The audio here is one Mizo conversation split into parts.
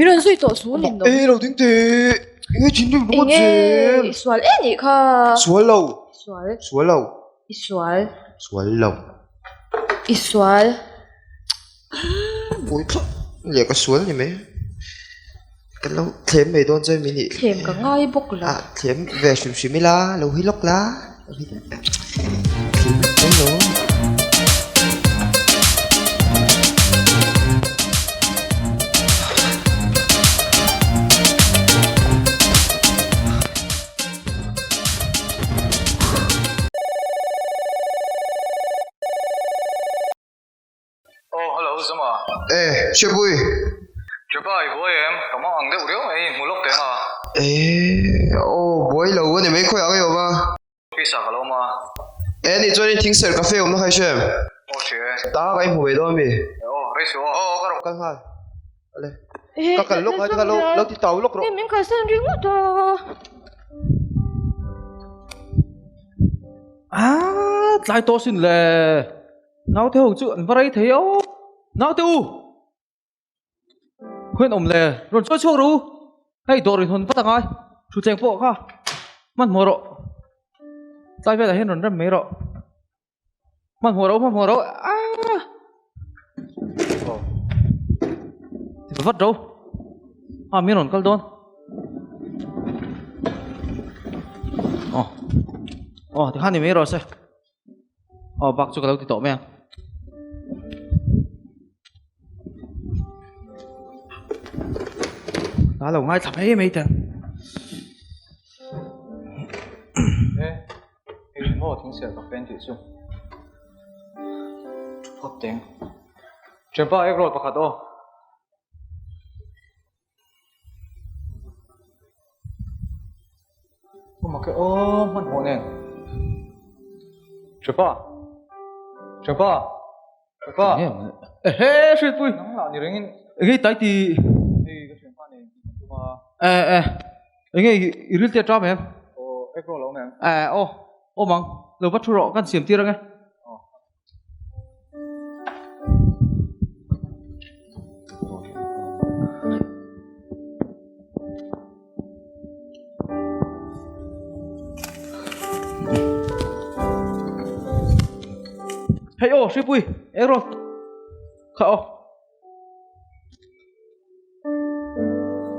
Min rawn zui tawh chu nin lo. E lo ding teh. Enge thinrim ringawt Enge zel. i sual e nih kha. Sual lo. Sual. Sual lo. I sual. Sual lo. I sual. Buai thlap leh ka sual ni mai. Ka lo thlem mai dawn che mi nih. Thlem ka ngai bawk lo. Ah thlem ve hrim hrim ila lo hi lawk la. Lo hi thlem mai lo. Aw hello Zuma. E Hriapui. Hriapa i buai em? Ka mang ang deuh riau mai hmu lawk teng a. E aw buai lo a ni mai khawiah ka i awm a. Office ah ka lo awm a. E nih chuan in thingserh cafe awmna kha i hre em? Aw hria e. Ta ka inhmu ve dawn ami? E aw rei suh aw. Aw ka rawn kal nghal. Ale ka kal lawk a ka lo lo ti tau lawk rawh. Min kalsan ringawt a. Ah tlai tawh sin le. Naute ho chu an va rei thei aw. Naute u! Khawian awm le, rawn chawi chhuak rawh u. Hei dawr inhawn vat a ngai, thutthleng pawh kha hmanhmawh rawh. Tlai velah hian rawn rem mai rawh. Hmanhmawh rawh u, hmanhmawh rawh u. Aaa! Ti vat rawh u. A min rawn kal dawn. Aw, aw tikhan ni mai rawh se. Aw bak chu ka lo ti tawh mai ang. Ka lo ngaithla mai mai teh ang. E, hei hi maw thingsial ka fen tih chu. Thu phawt teng. Thianpa egg roll pakhat aw. Mak e aw hmanhmawh nen. Hrepa! Hrepa! Hrepa! Ehe Hriatpui! Nang lah ni rengin. Enge i tai ti? Hei ka thianpa nen tih kan tum a. E e enge i ril te a ṭam em? Aw egg roll a awm em? E aw awm ang lo va thu rawh kan siam tir ange. Hei aw Hripui eng rawh kha aw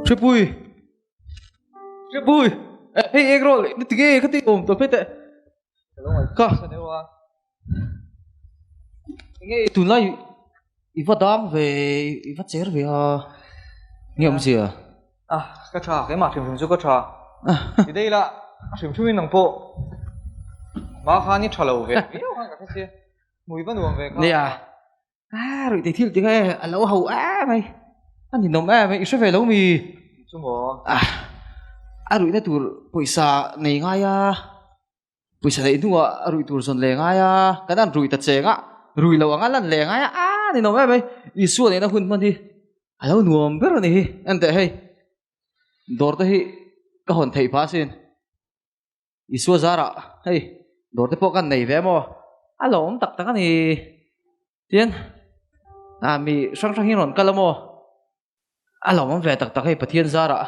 Hripui Hripui hei eng rawh ni tinge khati awm tawh phei teh Ka Enge tunlai i va dang ve i va cher ve a nge awmzia? Ah ka tha keimah hrim hrim chu ka tha ti daih la hrim hrim in nang pawh hma khan i tha lo ve viau khan ka hre sia hmui va nuam ve kha. Nia Ah, rui thei thil ti kha e, a lo ho em mai. A ninawm em mai, i hre ve lo mi? Chu maw? Ah, a ruihna tur pawisa nei ngai a, pawisa neih hnuah a ruih tur zawn leh ngai a, kan an rui ta cheng a, rui lo anga lan leh ngai a, ah ninawm em mai. Isua nena hun hman hi a lo nuam ber a ni hi, enteh hei, dawr te hi ka hawn theih phah asin. Isua zarah hei dawr te pawh kan nei ve maw a lo awm tak tak a ni tian ah mi hrang hrang hi rawn kal a maw a lo awm ve tak tak hei Pathian zarah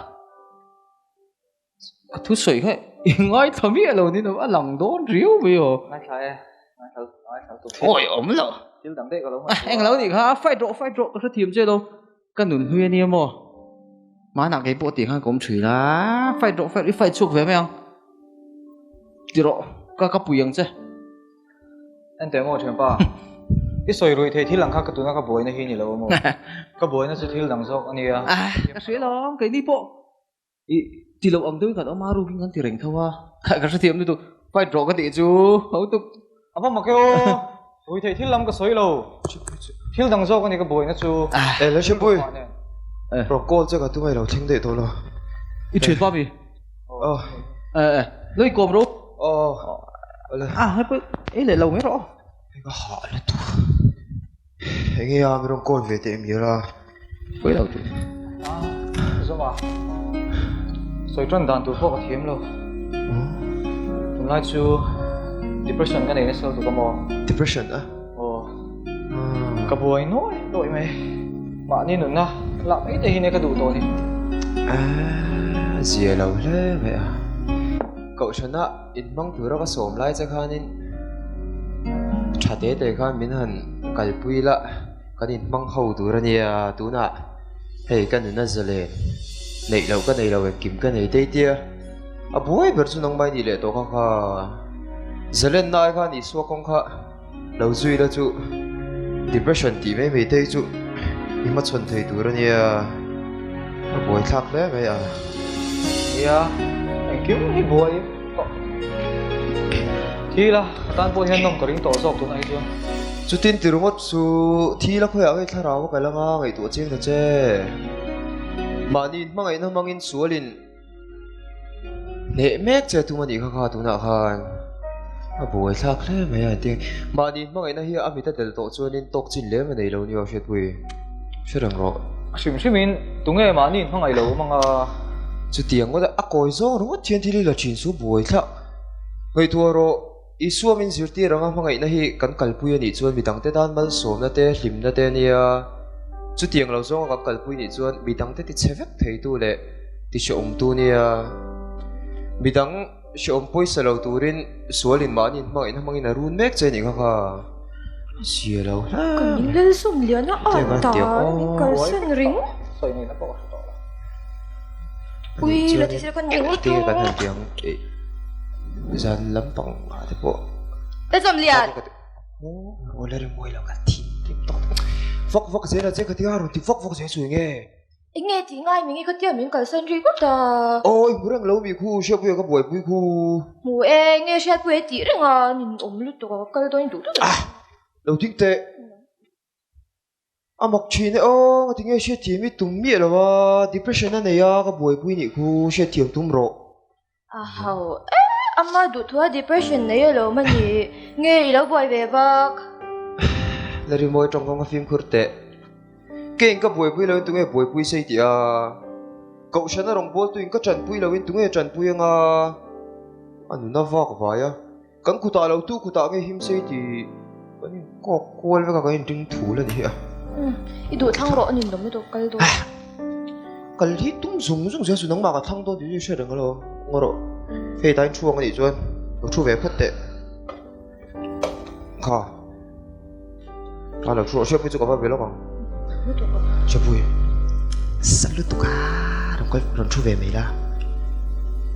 ka thusawi kha i ngaithla miah lo ni lo a lang dawn riau mai aw Ngaithla e ngaithla ngaithla tu awi awm lo thil dang daih ka lo ngaithla englo nih kha fight rawh fight rawh ka hrethiam che lo Ka nun hlui a nia maw? Hmanah kei pawh tih khan ka awm thin a, fight rawh fight i fight chhuak ve mai ang. Ti rawh, ka ka pui ang che. Enteh maw thianpa, i sawi ruih thei thil ang kha ka tuna ka buaina hi ni lo a maw? Ka buaina chu thil dang zawk a nia. Ka hria lo, keini pawh i ti lo ang deuhin kan awm a, rukin kan ti reng tho a. Ka hrethiam lutuk, fight rawh ka tih chu ho tuk. A va mak e aw, rui theih thil lam ka sawi lo, thil dang zawk a ni ka buaina chu. E Lashipui, rawn call che ka tum a i lo thleng daih tawh lo. I thian pa mi? Aw. E e, lo i kawm rawh. Aw, awle. A hei pawh ei leh lo mai rawh aw. Hei ka hah lutuk. Enge a mi rawn call ve teh mial a. Pawi lo tih. Zawma, sawi tan dan tur pawh ka thiam lo. Tunlai chu depression ka nei nasa lutuk a maw? Depression a? Aw. Ka buai nuai nuai mai. Mahni nunna. Lah mai te hi nia ka duh tawh ni. Aaa zia lo hle mai a. Kohhrana inhmang tura ka sawm lai che khanin tha te te khan min han kalpui la kan inhmang ho tur a nia tunah hei ka nuna zalen neih loh ka nei lo engkim ka nei tei tia a buai ber chu nangmah i nih leh tawh kha kha zalenna ai khan Isua kawng kha Lo zui la chu depression tih mai mai te hi chu i hmachhawn thei tur a nia, a buaithlak hle mai a. Nia, engkim hi buai tawh. Thi la, ka tan pawh hian nawm ka ring tawh zawk tunah hi chuan. Chutin ti ringawt chu thi la khawiah nge thlarau a kal anga ngaihtuah chiang ta che. Mahni hmangaihna hmangin sualin. Hneh mek che tum a nih kha kha tunah khan a buai thlak hle mai a ti. Mahni hmangaihna hi a mit a tel tawh chuanin tawk chin lem a nei lo nia Hriatpui. Hre reng rawh. A hrim hrimin tunge mahni hmangaih lo awm anga? Chutiang ngawt a kawi zawng ringawt thian thil hi la thin chu buai thlak. Ngaihtuah rawh, Isua min zirtir anga hmangaihna hi kan kalpui a nih chuan midangte tan malsawmna te, hlimna te a nia. Chutiang lo zawnga kan kalpui nih chuan midangte tichhe vek theitu leh tihrehawmtu nia. Midang hrehawm pawisa lo turin sualin mahni hmangaihna hmangin a run mek che a nih kha kha. A zia lo hle Kan mai. inlelsawm lian a an tan min kalsan ring. Ui la ti sila kan ring Te kan han ti ang eh zan lampang ah te pawh. Lalsawm lian. Aw la ring mawi lo ka thin rim tawk vak vak zel a che ka tia rawn ti vak vak zel chu enge. Enge tih ngai mi nge ka tia min kalsan ri ngawt a. Aw i hmu reng lo mi khu Hriatpuia ka buaipui khu. Hmu e nge Hriatpuia tih reng a nin awm lutuk a ka kal dawn duh duh. Ah lo ding teh. A mak thin e aw, nga tinge hriatthiam i tum miah lo a, depression a nei a, ka buaipui nih khu hriatthiam tum rawh. A ho e, ama duhthua depression nei alawm a ni, nge i lo buai ve vak? La rimawi tawngkam ka fimkhur teh. Keng ka buaipui loin tunge buaipui sei tih a, Kohhran a rawngbawltuin ka tanpui loin tunge tanpui anga a nuna vak vai a. Kan kutah lo tu kutah nge him sei tih kan in kawk kual vek a kan in ring thul a ni hi a. I duh thlang rawh a nin lawm lutuk kal dawn. Kal hi tum zung zung zel chu nangmah ka thlang dawn tih chu i hre reng alo ngaw rawh. Hei tain thu ang a nih chuan lo thu ve phawt teh. Kha. Kha lo thu rawh Hriatpui chu ka va be lawk ang. Hriatpui. Sa lutuk a rawn kal rawn thu ve mai la.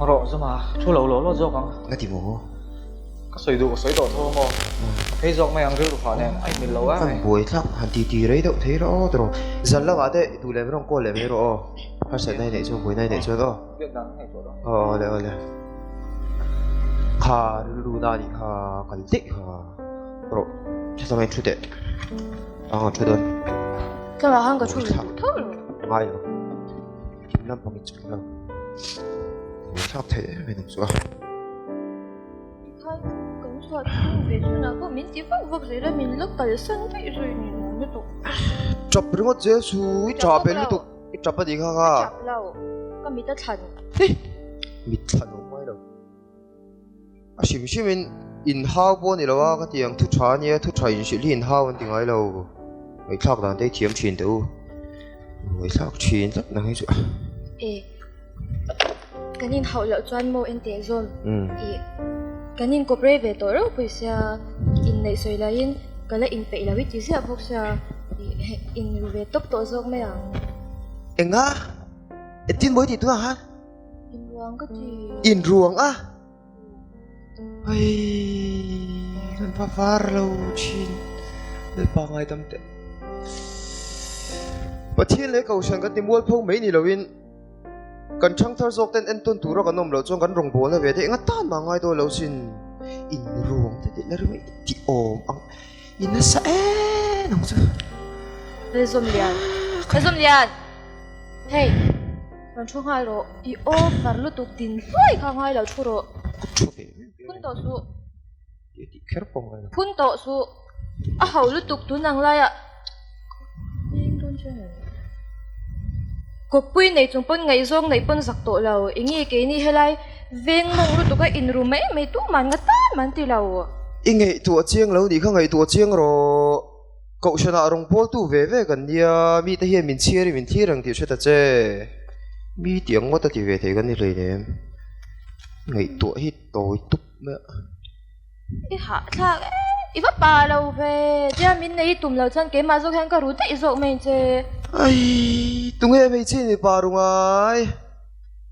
Rawh Zuma thu lo lo lo zawk ang. Nga ti maw? Ka sawi duh ka sawi tawh tho a maw? Ka phei zawk mai ang rilru fah nen a inmil lo em mai. Kan buai thlak han ti ti rei deuh thei rawh aw tawh. Zan lamah te duh leh rawn call leh mai rawh aw. Harsatna i neih chuan buaina i neih chuan aw. Biak dan ka ngaihtuah dawn. Aw awle awle. Kha rilru na anih kha kal daih kha rawh. Tha lamah in thu teh. Ang a thu dawn. Tlamah khan ka thu ve duh tho lo. Ngai lo. Thim lampang in chhun lo. Thlak thei em em ang chu a. Tikhan kan chhuah thung ve chhunah pawh min ti vak vak zel a, min la kalsan daih zawih ni lo lutuk. Tap ringawt zel chu i tap el lutuk. I tap a nih kha kha. Ka tap lo. Ka mit a thlan. Hi! Mit thlan awm ngai lo. A hrim hrim in in hau pawh a ni lo a ka ti ang thu tha a nia thu tha in hrilh hi in hau an ti ngai lo. Ngaihthlak dan te hi thiam thin teh u. Ngaihthlak thin tlat nang hi chu. E kan in hauh loh chuan maw en teh zawn. I kan in kawp rei ve tawh reuh pawh sia inneih sawi laiin ka la inpeih lo i ti ziah bawk sia i in ru ve tawp tawh zawk mai ang. Enga? Engtin maw i tih tunah khan? Inruang ka ti. Inruang a? Hei kan va var lo thin Lalpa ngaidam teh. Pathian leh Kohhran kan ti mualpho mai ni loin kan thangthar zawk ten entawn tura kan awm loh chuan kan rawngbawlna ve te enga tan mah ngai dawn lo sin. Inruang te tih la ringawt i ti awm ang i nasa em ang chu. Lalzawm Lian Lalzawm Lian Hei. Rawn thu nghal rawh, i offer lutuk din hluai kha ngai lo thu rawh. Thu ve ve ve. Phun tawh suh. Ti tih kher pawh ngai lo. Phun tawh suh. A ho lutuk tun ang laiah Kawppui nei chung pawn ngaihzawng neih pawn zak tawh lo. Enge keini helai veng mawng lutuk a inru mai mai tu man nga tan man ti lo. I ngaihtuah chiang lo nih kha ngaihtuah chiang rawh. Kohhranah rawn pawltu ve ve kan nia, mite hian min chhiar i min thlir ang tih hre ta che. Mi tih ang ngawt a ti ve thei kan ni hleinem. Ngaihtuah hi tawi tup mai a. I hahthlak e, i va pa lo ve. Tia min nei i tum lo chuan keimah zawk hian ka ru daih zawk mai che. Ai, tunge hmeichhia ni pa ru ngai?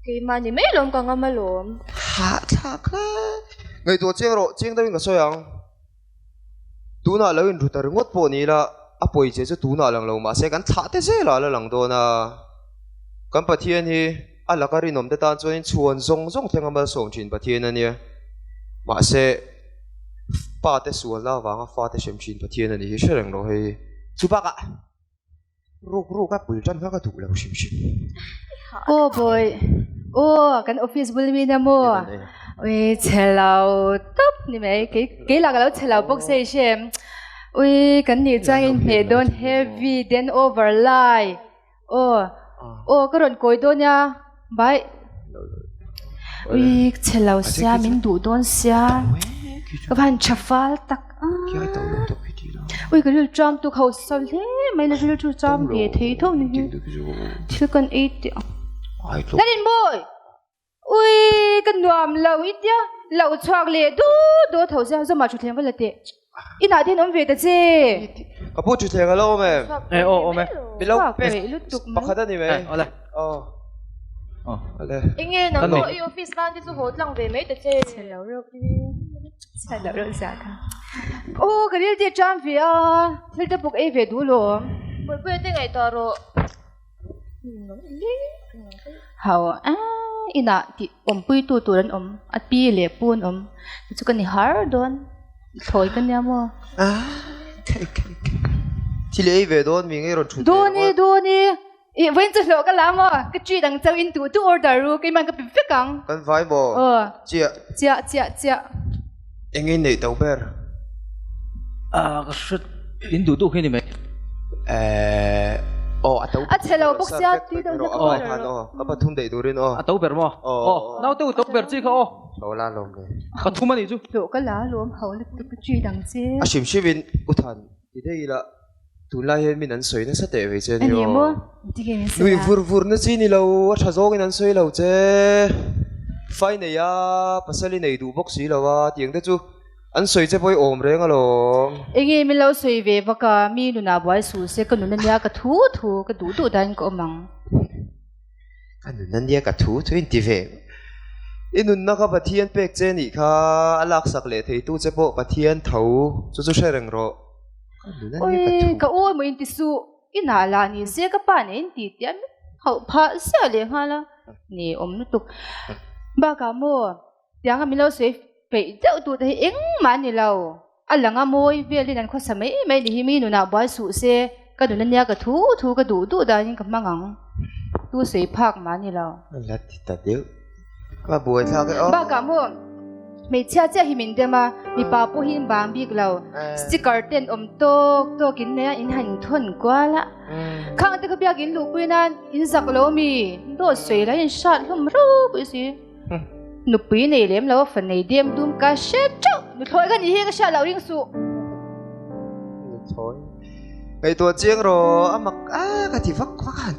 Keimah ni mai lawm ka ngam alawm. Hahthlak hle. Ngaihtuah chiang rawh, chiang deuhin ka sawi ang. Tunah lo inru ta ringawt pawh ni ila, a pawi che chu tunah lang lo mahse kan thlah te zelah a la lang dawn a. Kan Pathian hi a laka rinawm te tan chuanin chhuan zawng zawng thleng a malsawm thin Pathian a nia. Mahse pa te sualna avanga fa te hrem thin Pathian a ni hi hre reng rawh hei. Chu bakah Ruk ruk a pul tan kha ka duh lo hrim hrim. Aw bawi, aw kan office bul mi na maw? Ui chhe lo tawp ni mai, kei kei lah ka lo chhe lo bawk se i hre em? Ui kan nih chuan in hmeh dawn heavy then over lai. Aw aw ka rawn kawi dawn nia, bye. Ui chhe lo sia min duh dawn sia, ka van tha fal tak. Ui ka rilru cham tuk ho sa hle mai la rilru cham ve thei tho ni hi thil kan ei teh ang. Lalrinmawi! Ui ka nuam lo i tia loh chhuak leh dut dut tho sia zawmah thutthleng va la teh. Inah te hian awm ve ta che. Ka pu thutthleng a lo awm em? E aw awm e. Milo pek pakhat a ni mai. Awle. Aw. Awle. Enge nang pawh i office tan te chu haw tlang ve mai ta che. Chhe lo reuh e. Chhe lo reuh zia kha. Aw ka ril te ṭam ve a, thil te bawk ei ve duh lawm. Bawihpuia te ngaihtuah rawh. Hau a inah tih awmpuitu tur an awm, a pi leh pu an awm, chu chu ka ni har dawn, thlawi ka nia maw? Thil ei ve dawn mi ngei rawn thut ve Dawn i, dawn i, i vawiin chu hlawh ka la maw? Ka treat ang chauh in duh duh order ru, keimah ka pe vek ang. Kan vai maw? Aw. Chiah. Chiah, chiah, chiah. Eng in neih to ber? Ah ka hre in duh duh khi ni mai. Eh aw a to A chhe lo bawk sia tui deuh hlek aw khan aw ka pathum daih turin aw. A to ber maw? Aw naute u to ber chi kha aw. Ho la lawm ve. Pathum a nih chu. Hlawh ka la lawm ho lutuk ka treat ang che. A hrim hrim in u than ti daih ila tunlai hian min an sawi nasa teh ve che a ni aw. A ni maw? Engtin nge min sawi a? Nui vur vur na chi ni lo, a tha zawngin an sawi lo che. Fai nei a, pasal i nei duh bawk si lo a, tiang te chu an sawi che pawh i awm reng alawm. Enge min lo sawi ve vak a, mi nunah buai suh se ka nun a nia ka thu thu ka duh duh dahin ka awm ang. Ka nun a nia ka thu thu in ti ve. I nunna kha Pathian pek che nih kha a laksak leh theitu che pawh Pathian tho chu chu hre reng rawh. Ui, ka u emaw in ti suh, i nah lah ni se ka pa nen in ti tih a min hauh phah ziah leh nghal a, ni awm lutuk. Bakah maw, tianga min lo sawi peih deuh duh te hi engmah a ni lo, a lang a mawi velin an khawsa mai mai ni hi mi nunah buai suh se, ka nun ania ka thu thu ka duh duh danin ka hmang ang, tu sawi phak mah a ni lo. La ti ta deuh. Ka buai thlak e aw. Bakah maw hmeichhia chiah hi min dem a, mipa pawh hi in bang bik lo. Sticker ten awm tawk tawk in nei a, in han thawn kual a. Khang te kha biak in luhpui nan in zak lo mi, dawt sawi lai in hrat hlawm ropui si. Nupui nei lem lo a fa nei dem dum ka hre teuh, nuthlawi ka nih hi ka hriat loh ring suh. Nuthlawi. Ngaihtuah chiang rawh, a mak a ka ti vak vak a.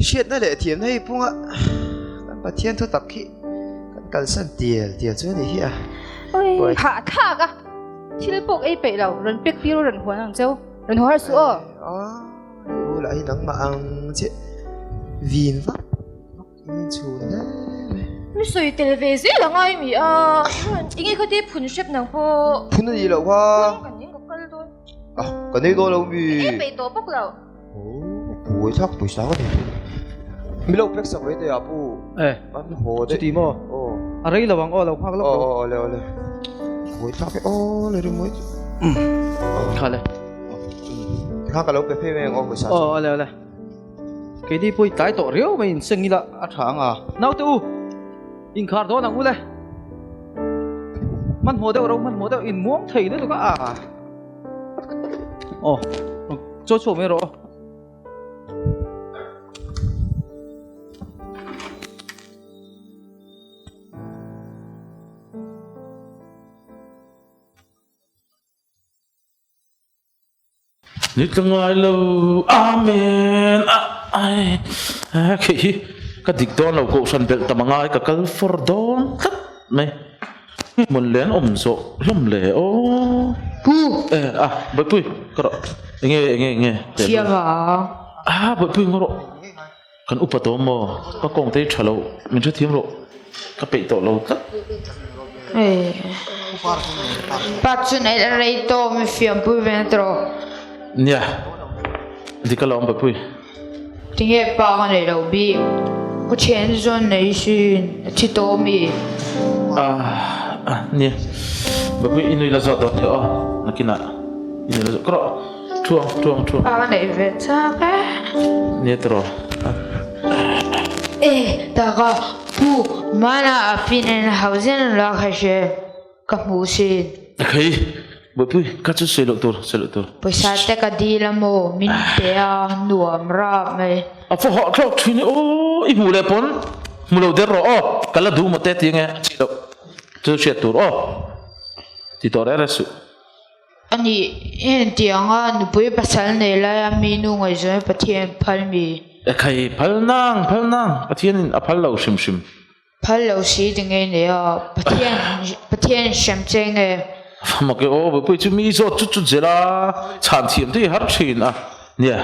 Hriatna leh thiamna hi punga kan Pathian thu tak hi kan kalsan tial tial chu a ni hi a. Ui, hah thlak a, thil pawk ei peih lo, rawn pek tir u rawn huan ang cheu, rawn haw har suh aw. Aw, u lah hi nangmah ang chiah vin vak vak in in chhun hle mai. Mi sawi tel ve zel a ngai mi a, enge khati phun hrep nang pawh. Phun a nih loh kha. Phun kan ning ka kal dawn. Ah, ka nei dawn lo mi. Ka ei peih tawh bawk lo. Oh, buai thlak pawisa ka nei tawh. Mi lo pek sak mai teh ah pu. Eh, an haw daih. Chuti maw? Aw. A rei lo ang aw, lo nghak lawk rawh. Aw, awle awle. Buai thlak e aw, le ri mawi. Kha le. Kha ka lo pe phei mai ang aw pawisa chu. Aw, awle awle. Keini pawh i tlai tawh riau mai in seng ila a tha ang a. Naute u, inkhar dawn ang u le. Hmanhmawh deuh ro, hmanhmawh deuh in muang thei lutuk a. Aw, chaw chhuak mai rawh aw. Ni tla ngai lo Amen ah ai khi hi ka dik dawn lo kohhran belh tam angai ka kal fawr dawn tlat mai hmun len awm zawh hlawm le aw Pu e a Bawihpui ka rawh enge enge enge Thiam a ah Bawihpui ngaw rawh Kan upa tawh maw? Ka kawng te hi tha lo, min hrethiam rawh, ka peih tawh lo tlat. Pa chu nei la rei tawh mi fiampui ve na tawh. Nia, dik alawm Bapui. Tinge pa ka nei lo bik, ka thian zawn nei sin, a thi tawh mi. Ah, nia, Bapui i nui la zawt dawn nia aw, nakinah i nui la zawt ka rawh. Thuang, thuang, thuang. Pa ka neih ve chak e. Nia tiraw. E, taka pu mana a pin en hau zen la kha hre ka hmu sin. Khai, Bawihpui, ka chu sawi loh tur, sawi loh tur. Pawisa te ka dil a maw, min pe a, nuam rap mai. A fa hah thlawk thin e aw, i hmuh leh pawn hmu lo der rawh aw, ka la duh maw te ti ange a chih loh chu hriat tur aw, ti tawh reng reng suh. A nih, hengtianga nupui pasal nei laia mi nu ngaihzawn hi Pathian phal mi? Ekhai, phal nang, phal nang, Pathianin a phal lo hrim hrim. Phal lo si ti ngei nei a, Pathian, Pathian hrem che nge? Mak e aw, Bawihpui chu mi zawt chut chut zel a, chhan thiam te hi har thin a. Nia,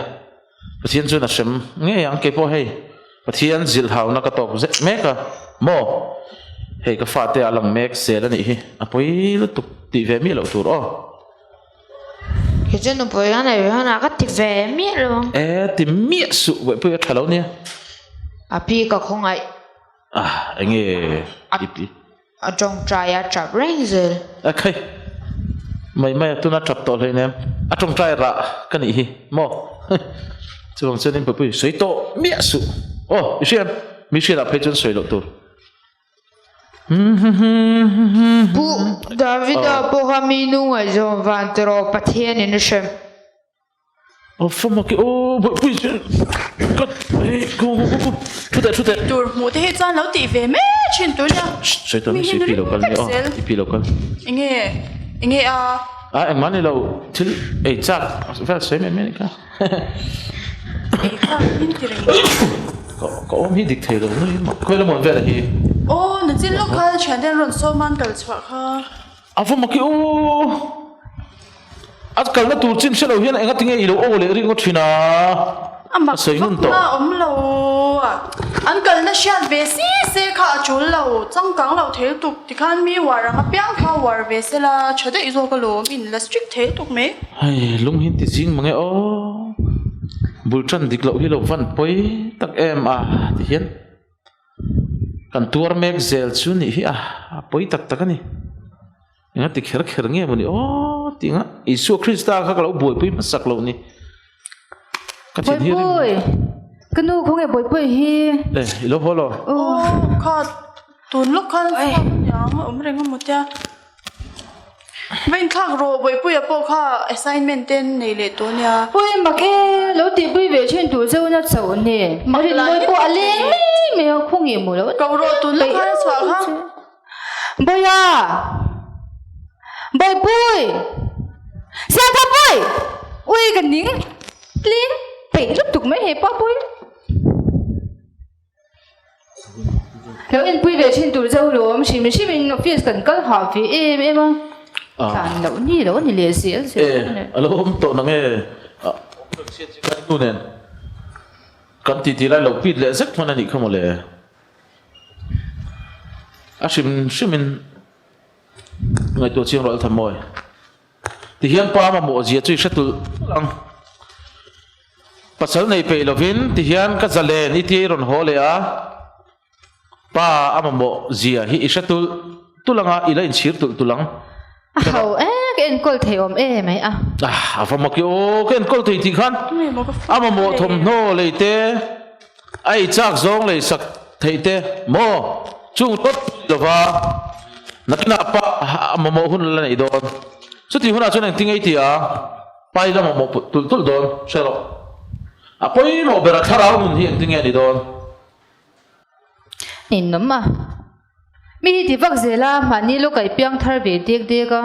Pathian chuan a hrem ngei ang, keipawh hei Pathian zilhhauna ka tawk zet mek a, maw? Hei ka fate a lang mek zel a nih hi, a pawi lutuk tih ve miah loh tur aw. Kei chu nupui ka nei ve hunah ka ti ve miah lo ang. E, ti miah suh, buaipui a tha lo nia. A pi ka khawngaih. Ah, enge i pi? A tawngtai a tap reng zel. A khai. Mai mai a tuna tap tawh hleinem. A tawngtai rah ka nih hi maw. Chuvang chuan in pupui sawi tawh miah suh. Aw i hria em? Mi hriatah phei chuan sawi loh tur. Pu Davida pawh kha mi nu ngaihzawn van tawh Pathianin a hrem. Aw fama ki aw bawihpui chu ka hei go go go thu teh thu teh. Tur hmuh te hi chuan lo tih ve mai thin tur nia. Sawi tawh mi ipi lo kal nia aw ipi lo kal. Enge enge a. A engmah ni lo thil ei chak vel sawi mai mai a nih kha. Ei chak min ti reng. Ka awm hi dik thei lo nui mak khawi la mawn vel a hi. Aw nachin lawk kha thiante an rawn sawm a an kal chhuah kha. A va mak i aw. A kalna tur chin hre lo hian enga tinge i lo aw leh ringawt thin a? A mak vak na awm lo a, an kalna hriat ve si se kha a tul lo, changkang lo thei lutuk tikhan mi uar ang apiang kha uar ve se la tha daih zawk alawm, in la strict thei lutuk mai. Hei lung hi ti zing mange aw, bul tan dik loh hi lo van pawi tak em a ti hian kan tuar mek zel chu nih hi a, a pawi tak tak a ni. Enga ti kher kher nge maw ni aw tih anga Isua Krista kha ka lo buaipui hmasak loh ni. Ka thin hi Bawihpui! Ka nu khawnge Bawihpui hi? E, i lo haw lo. Aw, kha tun lawk khan chhuak a niang, a awm reng a maw tia. Va inthlak rawh Bawihpuia pawh kha assignment te an nei leh tawh nia. Pui mak e, lo tihpui ve thin tur zeuh na chauh ni. Rinmawi pawh a leng mai mai a, khawnge maw lo. Ko rawh tun lawk khan a chhuah kha. Bawiha! Bawihpui! Siamthapui! Ui ka ning tling peih lutuk mai he pa pui. Lo inpui ve thin tur zeuh lawm hrim hrim in office kan kal hah ve em em a. Tlan loh ni lo a ni leh zel zel. E, a lo awm tawh nang e. Nu nen kan titi lai lo pit leh zek hman a nih kha mawle. A hrim hrimin ngaihtuah chiang rawh Thanmawi. Tihian pa mamawh zia chu i hre tulh tulh ang. Pasal nei peih lovin tihian ka zalen i tia i rawn haw leh a, pa a mamawh zia hi i hre tulh tulh ang a, i la inchhir tulh tulh ang. A ho e, ka enkawl thei awm e mai a. Ah, a va mak i aw, ka enkawl thei tih khan a mamawh thawmhnaw lei te, a ei chak zawng lei sak theih te maw chung tawt lova nakinah pa a mamawh hun la neih dawn. Chutih hunah chuan engtin ngei ti a, pa i la mamawh put tulh tulh dawn hre rawh. A pawimawh ber a thlarau nun hi engtin nge a ni dawn? Ninawm a. Mi hi ti vak zel a, mahni lawk a i piang thar ve dek dek a.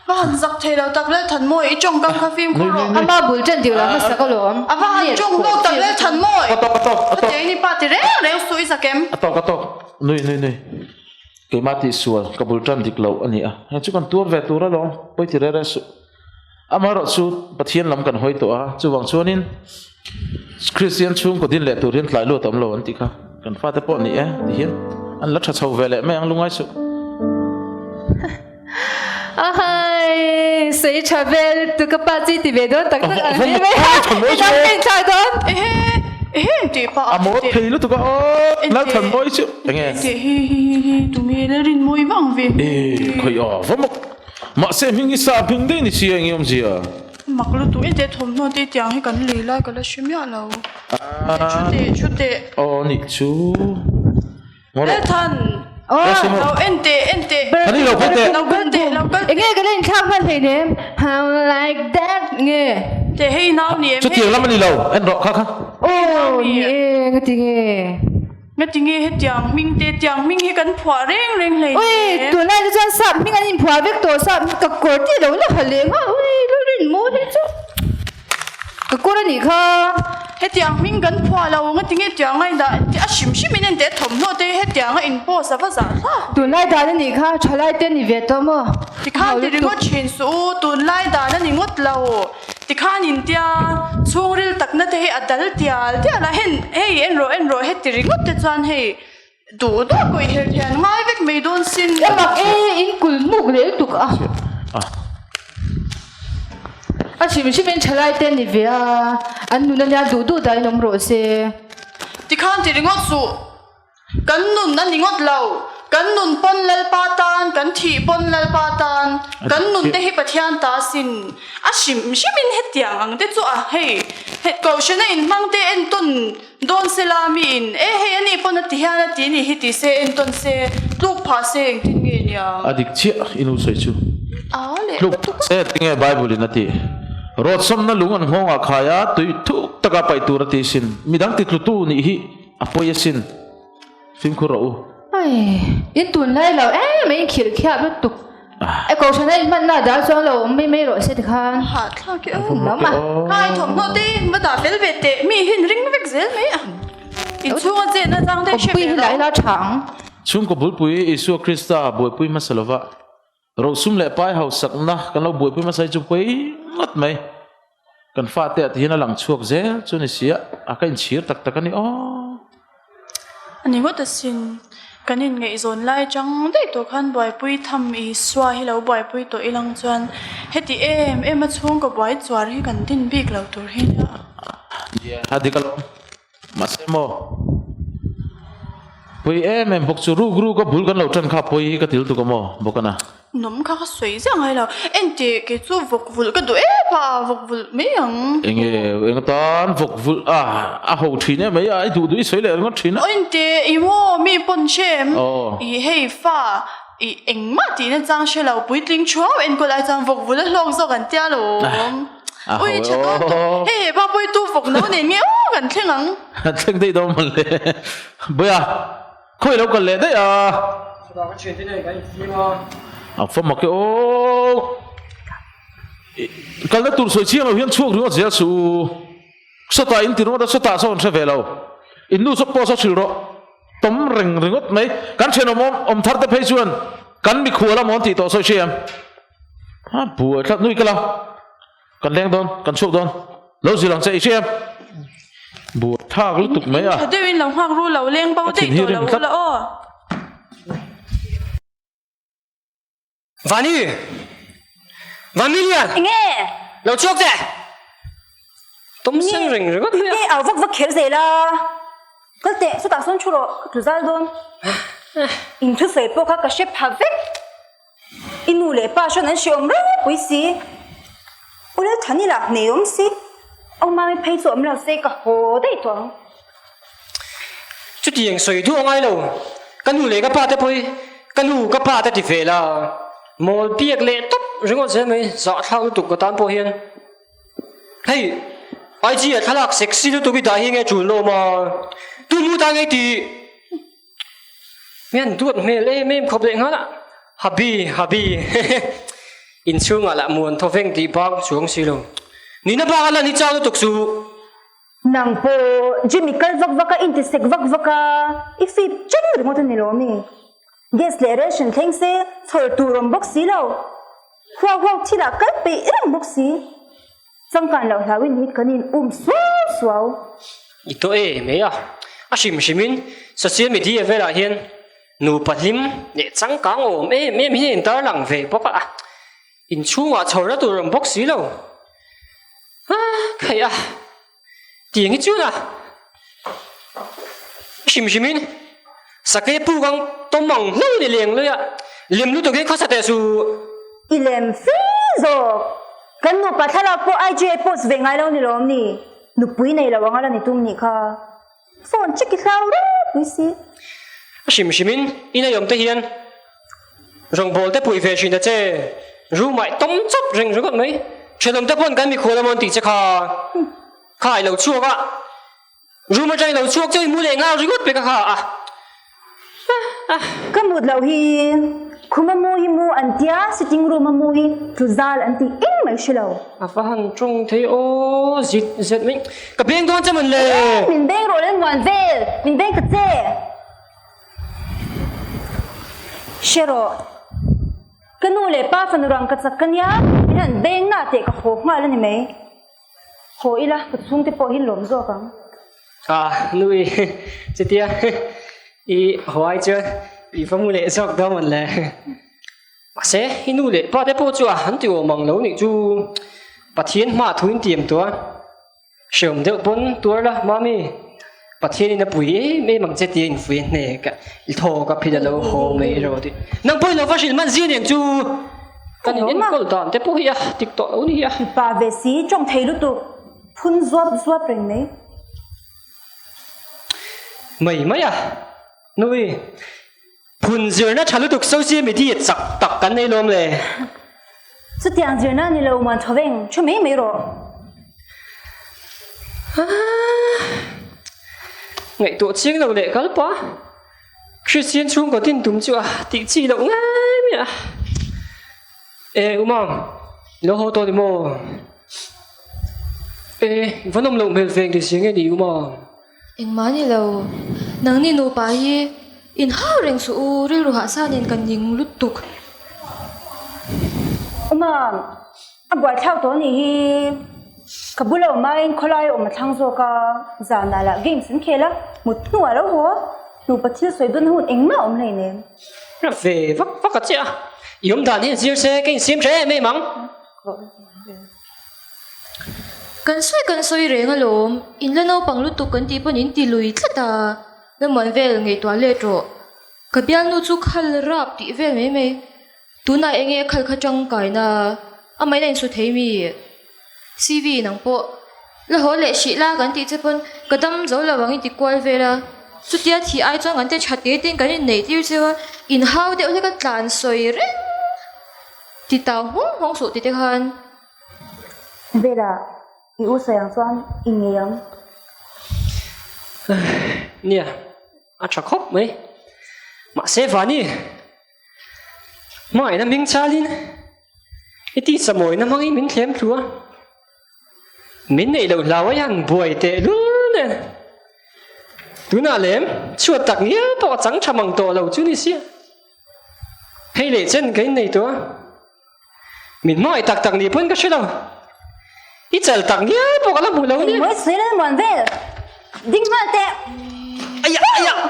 Va han zak thei lo tak Lalthanmawi, i tawngkam kha fimkhur rawh. Ama bul tan dik lo hmasa ka lawm. A va han tawng hlawk tak Lalthanmawi. A tawk a tawk a tawk. Khatiang i pa ti reng reng suh i zak em? A tawk a tawk. Nui nui nui. Keimah tihsual ka bul tan dik lo a ni a. Heng chu kan tuar ve tur alawm, pawi ti reng reng suh. Amaherawh chu Pathian lam kan hawi tawh a, chuvang chuanin Kristian chhungkaw din leh tur hian tlai luat a awm lo an tih kha. Kan fate pawh ni e ti hian an la tha chho ve leh mai ang lungai suh. Ahai, sawi tha vel tu ka pa chi ti ve dawn tak tak ang hle mai a. Lam ka inthlak dawn. Ehe, ehe tih pah a maw thei lutuk a aw Lalthanmawi chu enge. Tih hi hi hi hi tunge Lalrinmawi vang ve. E khawi aw va mak. Mahse hming hi sa hming daih ni sia enge awmzia. Mak lutuk e teh thawmhnaw te tiang hi kan lei lai ka la hre miah lo. Thu teh thu teh. Aw nih chu. Ngaw rawh. Ethan. Lo en teh en teh. Thani lo phei teh. Lo kal teh lo kal teh. Enge ka la inthlak hman hleinem. How like that nge. Teh hei nau ni em hei. Chutiang lam a ni lo en rawh kha kha. Aw ni e ngatinge. Ngati nge hetiang hming te tiang hming hi kan phuah reng reng hlei Ui, hle. tunlai te chuan sap hming an inphuah vek tawh, sap ka kawr tih lo la ha leh nghal, ui Lalrin maw hi chu ka kawr a nih kha. Hetiang hming kan phuah lo, ngati nge tiang a indah a hrim hrim in enteh thawmhnaw te hi hetiang a in post a va zah thlak. Tunlai dan a nih kha, thalai te a ni ve tawh maw? Tikhan ti ringawt thin suh u, tunlai dan a ni ngawt lo. Tikhan intia chhungril takna te hi a dal tial tial a, hen hei en rawh en rawh heti ringawt te chuan hei duh duh pawh i her hian ngai vek mai dawn sin. Ka mak e, in kul muk leh lutuk a. A hrim hrim in thalai te ni ve a, an nun ania duh duh dah in awm rawh se. Tikhan ti ringawt suh. Kan nun a ni ngawt lo. Kan nun pawn Lalpa tan, kan thih pawn Lalpa tan, kan nun te hi Pathian ta sin. A hrim hrimin hetiang ang te chu a hei Kohhrana inhmang te entawn dawn se la miin e hei ani pawn a ti hian a ti ni hi ti se entawn se tluk phah se engtin nge niang. A dik chiah i nu sawi chu. Tluk phah se tinge Bible in a tih. Rawtsawmna lung an nghawngah khai a tui thuk taka paih tur a ti sin. Midang titlutu nih hi. A pawi asin, fimkhur rawh u. Ai, in tunlai lo em mai in khirh khiap lutuk. E kohhran a in hmanna a dal chuang lo awm mai mai rawh se tikhan. Hahthlak e aw. Khai thawmhnaw te va dah fel ve teh mi hin ring vek zel mai a. Inchhunga chetna chang te hre ve lo. Awmpui hi lah ila tha ang. Chhungkaw bulpui Isua Krista buaipui hmasa lova rosum leh pai hausakna kan lo buaipui hmasa hi chu pawi ngawt mai. Kan fate ah tihian a lang chhuak zel chu ni sia, a ka inchhir tak tak a ni aw. A ni ngawt asin, kan inngaihzawn lai atang daih tawh khan buaipui tham Isua hi lo buaipui tawh ilang chuan heti em em a chhungkaw buai chuar hi kan din bik lo tur hi nia. Nia, a dik alawm. Mahse maw, pawi em em bawk chu ruk ruk a bul kan lo tan kha pawi hi ka til tuk a maw bawk a na. Nawm kha ka sawi ziah ngai lo, enteh kei chu vawk vulh ka duh em a, vawk vulh mai ang. Enge eng atan vawk vulh a, a ho thin em mai a, i duh duh i sawi leh ringawt thin a. Aw enteh i maw mi pawn hre em, i hei fa i engmah tihna chang hre lo puitling thuau enkawl ai chuan vawk vulh a hlawk zawk an tia lawm. Ui tha dawn tawh. Hei he pa pawh hi tu vawk no nen nge aw kan thleng ang. Kan thleng daih dawn mawn le. Bawiha, khawi lo kal leh daih a. Chutah ka thiante nen kan infim a. A fa mak e aw. Kalna tur sawi chiang lo hian chhuak ringawt zel suh u. Sawtah in ti ringawt a, sawtah sawn hre ve lo. In nu saw pawh saw hrilh rawh. Tawm reng ringawt mai. Kan thenawm awm thar te phei chuan kan mikhual a mawn tih tawh sawi hriam. A buai tlat nui kala kan leng dawn kan chhuak dawn lo zir ang che i hria em buai thlak lutuk mai a Tha deuhin lo nghak ru lo leng bo daih tawh lo ula aw. Vani! Vanmilian! Enge? Lo chhuak teh! Tawm seng reng ringawt mai a. Nge au vak vak kher zel a. Kal teh, chutah sawn thu rawh, ka tlu zal dawn. In thusawi pawh kha ka hre pha vek. I nu leh pa hrawn an hre awm ropui si. U Lalthani lah hnei awm si. Au Mami phei chu awm lo se ka haw daih tawh ang. Chutiang sawi duh a ngai lo. Ka nu leh ka pa te pawh hi ka nu ka pa te ti ve la. Mawl biak leh tawp ringawt zel mai zahthlak lutuk ka tan pawh hian. Hei IG ah thlalak sexy lutuk i dah hi nge tul lawm a. Tu mu ta nge tih. Mian duat hmel em em khawp leh nghal a, Habi, Habi, hehe. Inchhungah lah muan thaw veng tih bak chuang si lo. Nihna bak a lan hi chau lutuk suh. Nang pawh gym i kal vak vak a, inti sek vak vak a, i fip chen ringawt a ni lo mi? Gas leh ration thleng se chhawr tur awm bawk si lo. Huau huau thil ah kal peih reng bawk si. Changkan loh hlauin hi kan in um suau suau. I tawh e mai a, a hrim hrimin social media velah hian nupa hlim leh changkang awm em em hi a intarlang ve bawk a, inchhungah chhawrna tur awm bawk si lo. A khaih a, tiang hi chuan a hrim hrimin sakei puk ang tawm ang hlauh a ni leng lui a, lem lutuk hi khawsa teh su. I lem fe zawk, kan nupa thlalak pawh IG a i post ve ngai lo ni lawm ni, nupui nei lo anga la ni tum nih kha. Phone check i hlau ropui si. A hrim hrimin in a awm te hian rawngbawl te pui ve thin ta che, room ah i tawm chawp reng ringawt mai. Thenawm te pawn kan mikhual amaw an tih che kha, kha i lo chhuak a, room atang i lo chhuak chauh i mu leh nghal ringawt pek a kha a. Ka mut loh hi khuma mu hi mu an tia, sitting room a mu hi tlu zal an tih eng mai hre lo. A va han tawng thei aw zit zet mai. Ka beng dawn che mawn le. Min beng rawh le muan vel, min beng ta che. Hre rawh. Ka nu leh pa fanu rang ka chak ka nia, min han beng na teh ka haw nghal a ni mai. Haw ila, ka chhungte pawh hi lawm zawk ang. Ah, nui, chutia i haw ai chuan i va mu leh zawk dawn mawn le. Mahse, i nu leh pa te pawh chu a han ti awm ang lo nih chu Pathian hma thu in tiam tawh a. Hreawm deuh pawn tuar la, Mami. Pathianin a pui em em ang che tia infuih a hnek a, i thaw ka phit a lo haw mai rawh tih. Nang pawhin lo va hrilh hman zia nen chu kan in enkawl dan te pawh hi a dik tawh lo ni a. Mipa ve si tawng thei lutuk phun zuap zuap reng mai. Mai mai a, Nui. Phun zirna tha lutuk social media chak tak kan nei lawm le. Chutiang zirna ni lo muan tho veng thu mai mai rawh. Ngaihtuah chiang lo leh kal pa. Christian chhungkaw tin tum chu a tih chi loh ngai mai a. E Umang, i lo haw tawh ni maw? E, i va nawm loh hmel veng ti si nge ni Umang? Engmah ni lo, nangni nupa hi inhau reng suh u, rilru hahsa nen kan ning lutuk. Uma, a buaithlak tawh anih hi, ka bula awm aiin khawlai awm a thlang zawk a, zanah lah games an khel a, mut hnuah lo haw, nupa thil sawi dawn hun engmah a awm hleinem. Ra ve vak vak a che a, i awm dan hi a zir se ka insiam tha em em ang. Kan sawi kan sawi reng alawm, in la naupang lutuk kan tih pawn in ti lui tlat a, Lamuan vel ngaihtuah let rawh. Ka bialnu chu khal rap tih vel mai mai, tunah eng nge khal kha tangkaina amahin a insu thei mi? CV nang pawh la haw leh hrih la kan tih che pawn ka dam zo lo ang i ti kual vel a, chutia thih ai chuan kan te tha te tein kan inneih tir cheu a, inhau deuh hlek a tlan sawi reng. Ti tau nghawng nghawng suh ti te khan. Vela, i u sawi ang chuan i ngei ang. Nia, a tha khawp mai. Mahse Vani, hmangaihna hming chalin i tisa mawina hmangin min thlem thlu a. Min neih loh hlau a han buai teh lul nen. Tunah lem chhuat tak ngial pawh a chang tha mang tawh lo chu ni sia. Hei leh chen ka innei tawh a, min hmangaih tak tak ni pawn ka hre lo. I chal tak ngial pawh ka la hmu lo nia. Engmawi sawi lal muan vel, ding nghal teh. Aiah aiah.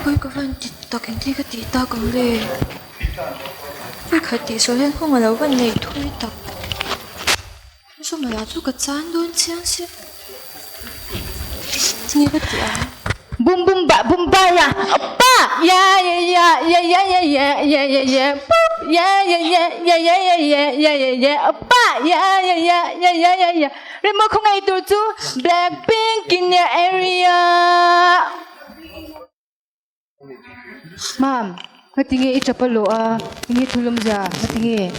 Hawi ka van ti tak engtin ka tih tak ang le? Hawi khat tih sawi hian kawng a lo van nei thui tak. Chumaiah chu ka chan dawn chiang si. Tinge ka tih ang? Bum bum ba bum ba ya pa ya ya ya ya ya ya ya ya ya ya pup ya ya ya ya ya ya ya ya ya ya pa ya ya ya ya ya ya ya Remo khawngaih tur chu Blackpink in your area. Mam, ngatinge i tap a lawh a, enge thulawm zia, ngatinge?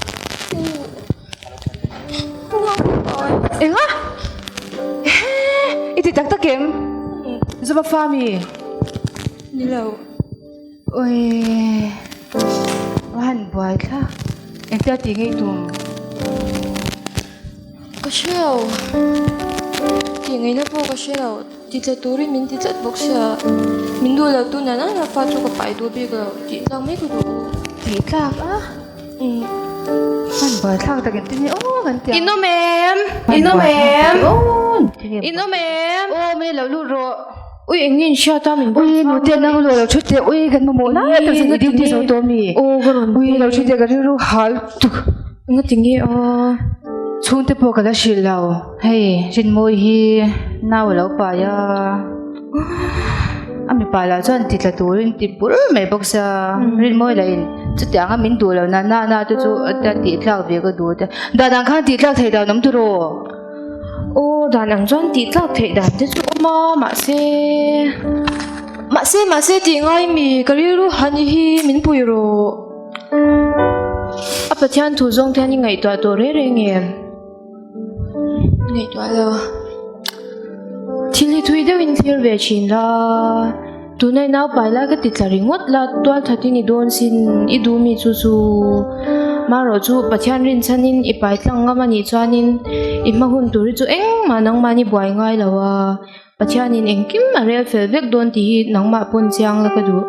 Enga? Ehe, i ti tak tak em? Zuma fa mi? Ni lo. Ui va han buai thla engtia tih ngei tum. Ka hre lo tih ngaihna pawh ka hre lo ti tla turin min ti tlat bawk sia min duh lo tu nana nana fa chu ka pai duh bik lo tih tlak mai ka duh. Tih tlak a? Umm han buai thlak tak engtin nge aw kan ti ang. In awm em? In awm em? In awm em? Aw mei lo lut rawh. Ui eng nge in hriat a min buai Ui nute nang lo lo thut teh ui kan mamawh lai tak chuan i duty zo tawh mi. Aw ka rawn Ui lo thut teh ka rilru hal tuk. Enga ti nge aw. Chhungte pawh ka la hrilh lo hei Rinmawi hi nau a lo pai a a mipa lah chuan ti tla turin ti bur mai bawk sia Rinmawi lah in chutiang a min duh lo na na na te chu a tih tlak ve ka duh te dan ang khan tih tlak theih dan awm tiraw. Aw dan ang chuan tih tlak theih dan te chu awm a mahse mahse mahse tih ngai mi ka rilru han i hi min pui rawh a Pathian thu zawng te hian i ngaihtuah tawh reng reng em ngaihtuah lo thil hi thui deuhin thlir ve thin la. Tunai naupai lai ka ti tla ringawt la, tualthat i ni dawn sin, i duh mi chu chu. Marawh chu Pathian rinchhanin i pai tlang ngam a nih chuanin i hma hun tur hi chu engmah nangmahni buai ngai lo a, Pathianin engkim a rel fel vek dawn tih hi nangmah pawn chiang la ka duh.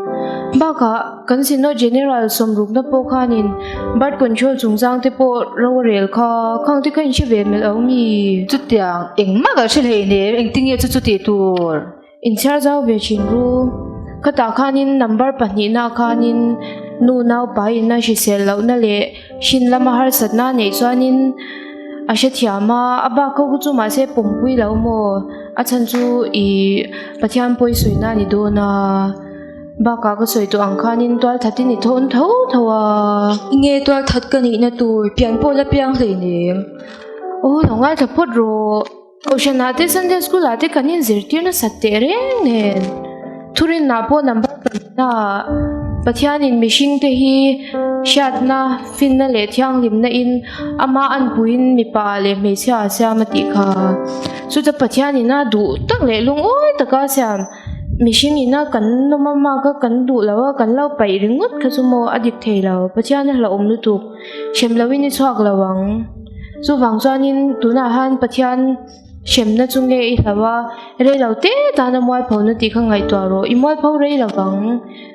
Bakah kan Synod General sawmrukna pawh khanin birth control chungchang te pawh ro a rel kha, khang te kha in hre ve melh lo mi? Chutiang engmah ka hre hleinem, engtinge chu chu tih tur? Inchhiar zau ve thin ru. Khatah khanin number pahnihna khanin nu naupai ina hrisel lohna leh hrin lama harsatna a neih chuanin a hrethiam a, a bak ho chu mahse pawmpui lo maw? A chhan chu ih Pathian pawi sawina a ni dawn a, bakah ka sawi tawh ang khanin tualthatin i thawn tho tho a. Nge tualthat ka nihna tur pian pawh la piang hleinem. Aw lo ngaithla phawt rawh. Kohhranah te Sunday School ah te kan inzirtir nasat teh reng nen thurinah pawh number pahnihna ah Pathianin mihring te hi hriatna, finna leh thianghlimna in ama anpuiin mipa ah leh hmeichhia ah siam a tih kha. Chuta Pathianin a duh tak leh lungawi taka siam mihring ina kan nawm a mak a kan duh lo a kan lo paih ringawt kha chu maw a dik thei lo Pathian a hlauhawm lutuk hrem loin i chhuak lo ang. Chuvang chuanin tunah han Pathian hremna chu nge i hlau a, rei lo te tana mualphona tih kha ngaihtuah rawh, i mualpho rei lo vang.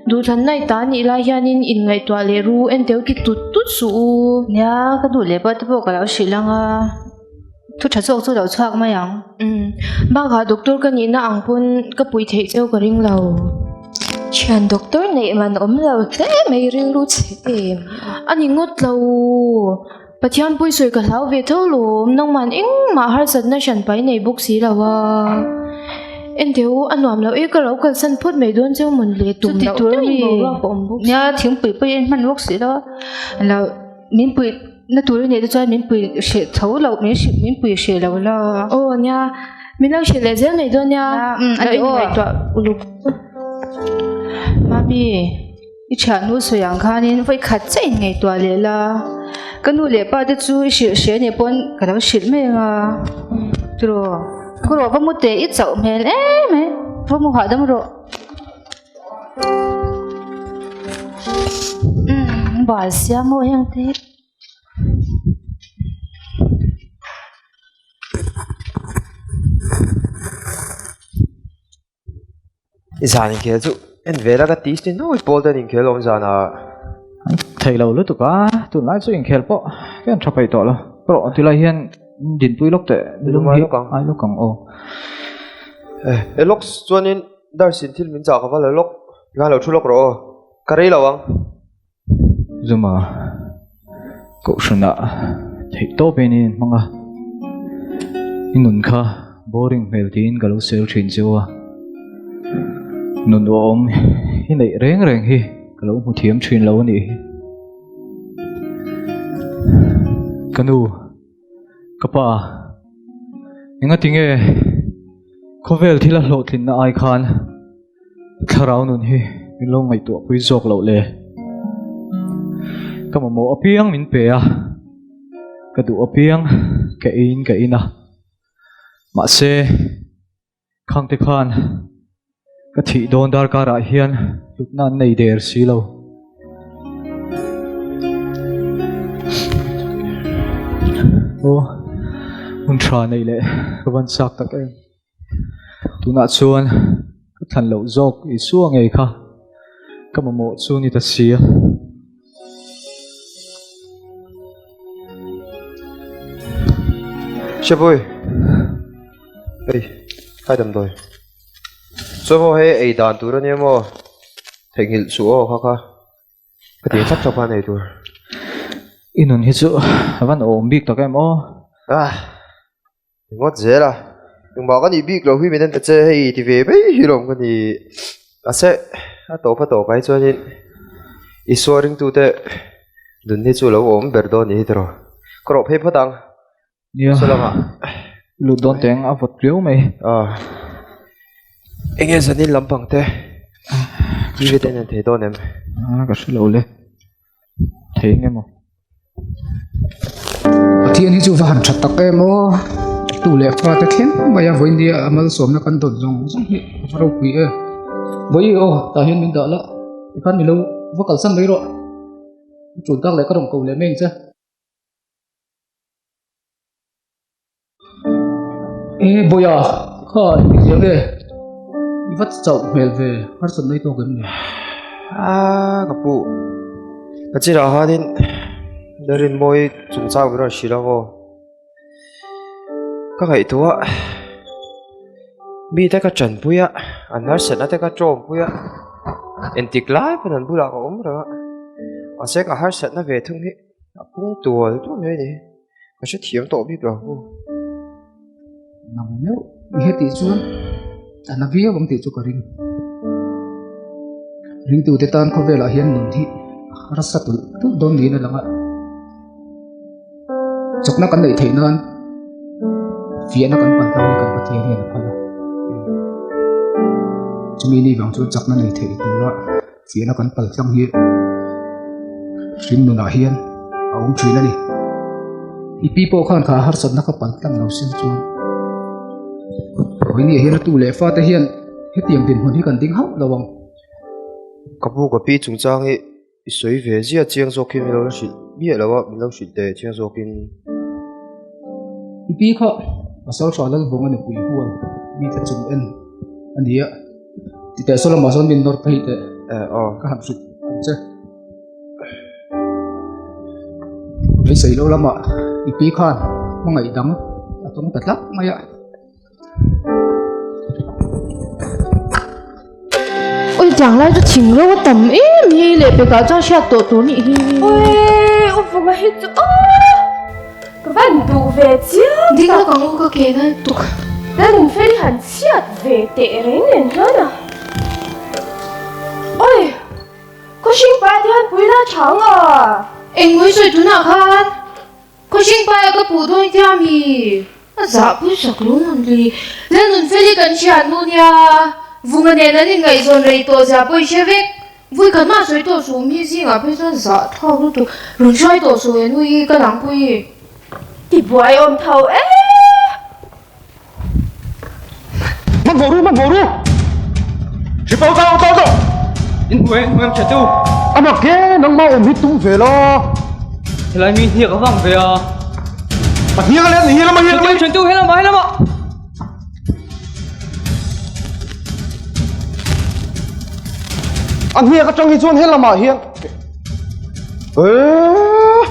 Duhthlanna i ta nih lai hianin inngaihtuah leh ru enteu ti tut tut suh u. Nia, ka duh leh pawh te pawh ka lo hrilh ang a, thu tha zawk chu lo chhuak mai ang. Umm, bakah doctor ka nihna ang pawn ka puih theih cheu ka ring lo. Thian doctor neih man awm lo hle mai rilru chhe em. A ni ngawt lo. Pathian pui sawi ka hlau ve tho lawm, nangman engmah harsatna hran pai nei bawk si lo a. Enteh u, a nuam loh e, ka lo kalsan phawt mai dawn cheu mawn le, tum loh deuhin boruak a awm bawk si. Nia, thingpui pawh i hman bawk si lo a, lo min pui na tur i neih te chuan min pui hreh tho lo, min hrih min pui hreh lo la. Aw nia, min lo hreh leh zel mai dawn nia, lo inngaihtuah uluk. Mami. I thiannu sawi ang khanin vawi khat chiah in ngaihtuah leh la, ka nu leh pa te chu i hrilh hre nih pawn ka lo hrilh mai ang a, tiraw ka rawh va mu teh i chauh hmel em mai, va mu hahdam rawh. Umm bal siam maw heng te hi. Zan inkhel chu en ve la ka ti si nuai pawl ten inkhel awm zan ah. Thei lo lutuk a, tunlai chu inkhel pawh ka en tha peih tawh lo. Ka rawh tilai hian dinpui lawk teh nilum hi ai lawk ang aw. E lawk chuanin Darsin thil min chah ka va la lawk, tikhan lo thu lawk rawh aw, ka rei lo ang. Zuma kohhranah theih tawp in in hmang a, i nun kha boring hmel tiin ka lo sel thin cheu a, nun uaawm i neih reng reng hi ka lo hmu thiam thin lo a nih hi. Ka nu, ka pa, engati nge khawvel thila hlawhtlinna ai khan Thlarau nun hi min lo ngaihtuah pui zawk loh le. Ka mamawh apiang min pe a, ka duh apiang ka eiin ka in a. Mahse, khangte khan ka thih dawn darkarah hian. hlutna an nei der si lo. Aw, hun tha neih leh ka van chak tak em. Tunah chuan ka thlan loh zawk Isua ngei kha ka mamawh chu ni ta si a. Hriapui, hei khai damdawi. Chuan maw hei ei dan tur ania maw theihnghilh suh aw kha kha ka tih thlap thlap khan ei tur. I nun hi chu a van awm bik tak em aw. Ah. Ringawt zel a, engmah ka nih bik loh hi min en ta che hei ti ve mai hi lawm ka ni. Mahse a tawp a tawp ah hi chuanin Isua ringtute nun hi chu lo awm ber dawn nih hi tiraw. Ka rawh phei phawt ang. Nia, lut dawn teng a vawt riau mai. Enge zanin lampang te TV te en thei dawn em? Ka hre lo le. Thei nge maw? Pathian hi chu va han tha tak em aw. Tu leh fa te thleng mai a vawinia a malsawmna kan dawn zawng zawng hi a va ropui em. Vawi aw tah hian min dah la tikhan milo va kalsan mai rawh. A tul tak leh ka rawn ko leh mai ang che. E Bawiha kha engti zia nge i va chauh hmel ve harsat mai tawk em ni? Ah ka pu ka chinah khanin Rinmawi chungchang min rawn hrilh ang aw ka ngaihtuah mite ka tanpui a an harsatna te ka tawmpui a engtik lai pawn an bulah ka awm reng a mahse ka harsatna ve thung hi a pung tual tual mai a ni. Ka hre thiam tawh bik lo hu. Nang meuh i hetih chuan a na viau ang tih chu ka ring. Ringtute tan khawvelah hian nun hi a harsa tulh tulh dawn niin a lang a. Chawkna kan neih theih nan fiahna kan pan tlang hi kan Pathian hian a phal a. Chumi ni vang chuan chakna nei theih tura Fiahna kan pal tlang hi hring nunah hian a awm thin a ni. I pi pawh khan kha harsatna kha pal tlang lo sin chuan Vawinia hian a tu leh fate hian hetiang dinhmun hi kan ding hauh lo ang. Ka pu ka pi chungchang hi i sawi ve zia chiang zawk hi min lo la hrilh miah lo a, min lo hrilh teh chiang zawkin. I pi kha pasal tha Lalvawng a nupui hual mite chung en a ni a. Ti teh saw lamah sawn min nawr phei teh aw ka han hrilh ang che. Beisei loh lamah i pi khan hmangaih dang a tawng ta tlat mai a. Ui tiang lai chu thing ro a tam em hi leh pekah chuan hriat tawh tur nih hi. Ui u vunga hi chu aw ka van duh ve chiang tak. Ding lawk ang u ka ke nal tuk. Lalnunfeli han Chhiat ve teh reng nen hian a. Oi! Khawhring pai te hian pui la tha ang a. Engmawii sawi tunah khan Khawhring paia ka puh dawn tia mi? A zah pui sak lo ang li. Lalnunfeli kan hriat nu nia. Vunga nen an inngaihzawn rei tawh zia pawh i hre vek. Vui khat mah sawi tawh suh mi zingah phei chuan zah thlak lutuk. Rawn hruai tawh suh he nu hi ka langpui. Ti buai awm tho e. Man vawh ru, man vawh ru! Hri pau tau tau tau! In hmuh in hmuh em tha tu. A mak e, nangmah awm hi tum ve la. Helai mi hniak a vang ve a. A hniak a let ni hi lama hi lama. Tha tu helama helama. A hniak atang hi chuan helamah hian Eee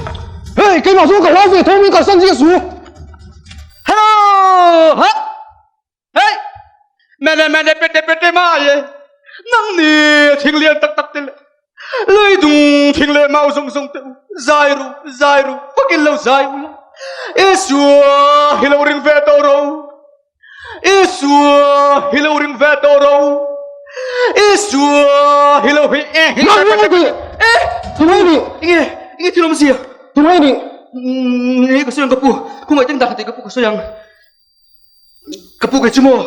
Hei keimah chu ka hlau ve tho min kalsan zia su. Hello! Ha! Hey! Mene mene pete pete ma ye. Nang ni thing lian tak tak te le. Lui dung thing le mau zong zong te u. Zai ru, zai ru, fakin lo zai u la. Isua hi lo ring ve to ro. Isua hi lo ring ve to ro. Isua hi lo hi eh hi. Nang ni ni. Eh, Tungai ni. Inge, inge thilom sia. Tungai ni. Ni ka sawi ang ka pu, khawngah teng dah kha tih ka pu ka sawi ang. Ka pu kei chu maw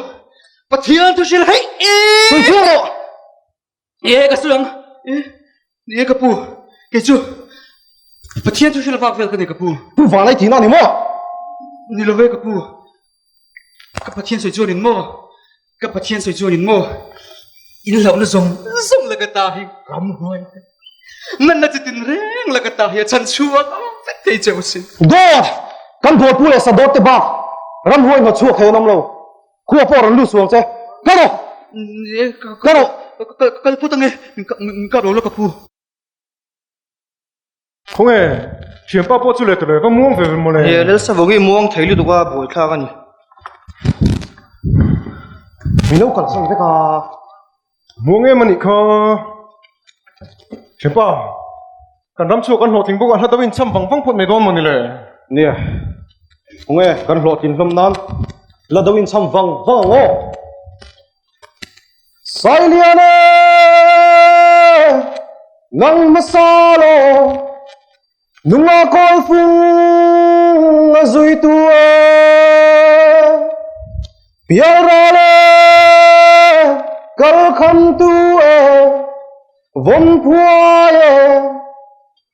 Pathian thu hrilh hei e. Sawi chiang rawh. E ka sawi ang. E ni e ka pu kei chu Pathian thu hrilh vak vel ka ni ka pu. Pu vanlai tihna a ni maw? Ni lo ve ka pu. Ka Pathian sawi chuan in maw? Ka Pathian sawi chuan in maw? In hlauhna zawng zawng leh ka. laka ta hi ramhuai te natna chi tin reng laka ta hi a chhan chhuak vek thei che u sin. Dawt! Kan dawtpu leh sadawt te bak ramhuai hnawt chhuak thei an awm lo. Khua pawh rawn lut suang che. Kal rawh! Kal rawh! Kal phawt ange, min kap lo la ka pu. Khawnge, thianpa pawh chu leh ta leh, va muang ve ve mawle. He Lalsavawng hi muang thei lutuk a, buaithlak a ni. Min lo kalsan vek a. Muang em a nih kha. Thianpa, kan ram chhuak kan hlawhtling bawk a, hla deuh in cham vang vang phawt mai dawn mawni le. Nia, khawnge kan hlawhtlin hlawm nan hla deuh in cham vang vang ang aw. Sailiane nang hmasa lo nunga kawl fung a zui tu e pialral e kal kham tu e vawn phuai e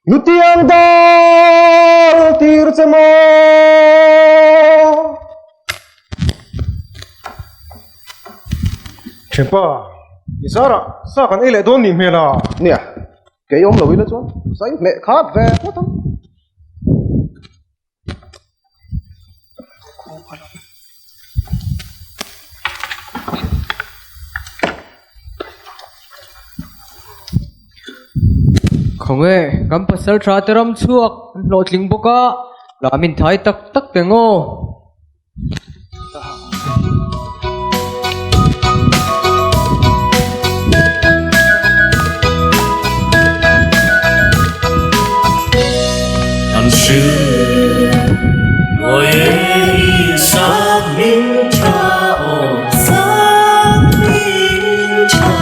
nutiang dal tir che maw. Thianpa, i zarah sa kan ei leh dawn nih hmel a. Nia, kei awm lo ila chuan sai hmeh khat ve phawt ang. Khawnge, kan pasal tha te ram chhuak an hlawhtling bawk a, lam in thai tak tak teng aw. An hrilh ngawi e sak min tha aw sak min tha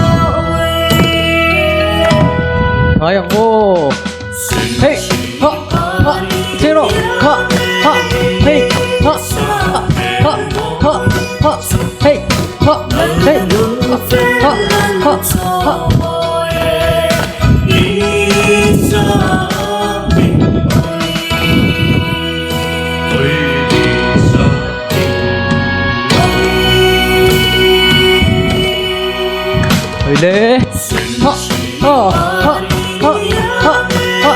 Thai ang aw. Hey ha ha zero ha ha hey ha ha ha ha ha hey ha hey ha ha ha ha. Hei le ha ha ha ha ha ha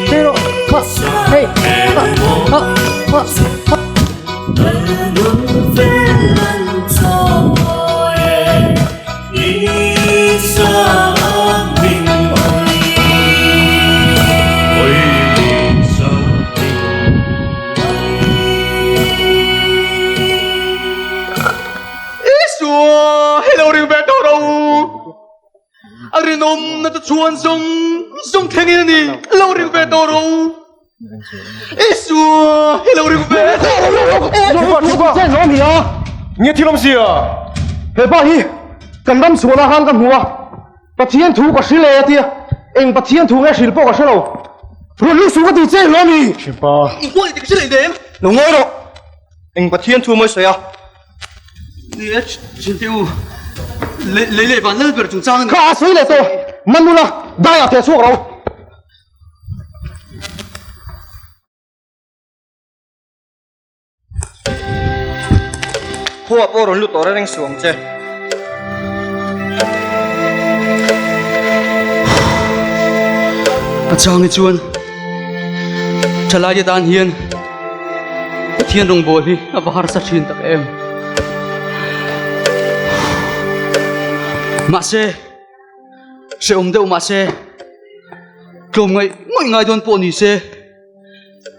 zero ha hey ha ha ha ha. Isua, hello ring ve tawh ro. A rinawm na te chuan zawng zawng thlengin a ni, lo ring ve tawh ro. Isua, hello ring ve tawh ro. Thupa, thupa, chen awm hi a. Nge thil awm sia? He pa hi kan ram chhuahna khan ka hmu a, Pathian thu ka hrilh e a tia, eng Pathian thu nge hrilh pawh ka hre lo. Rawn lu suh ka ti che hlawm i. Thianpa. Inkual i ti ka hre leh nem. Lo ngawi rawh. Eng Pathian thu mawi sawi a? Ni e, thiante u, lei leh van lal ber chungchang a ni. Kha a sawi leh tawh, man ula, daiah teh chhuak ro. Khuaa pawh rawn lut tawh reng suh ang che. A chang hi chuan thalaite tan hian Pathian rawngbâwl hi a va harsa ṭhin tak em. Mahse, hrehawm deuh mahse, tlawm ngaih ngawih ngai dawn pawh ni se,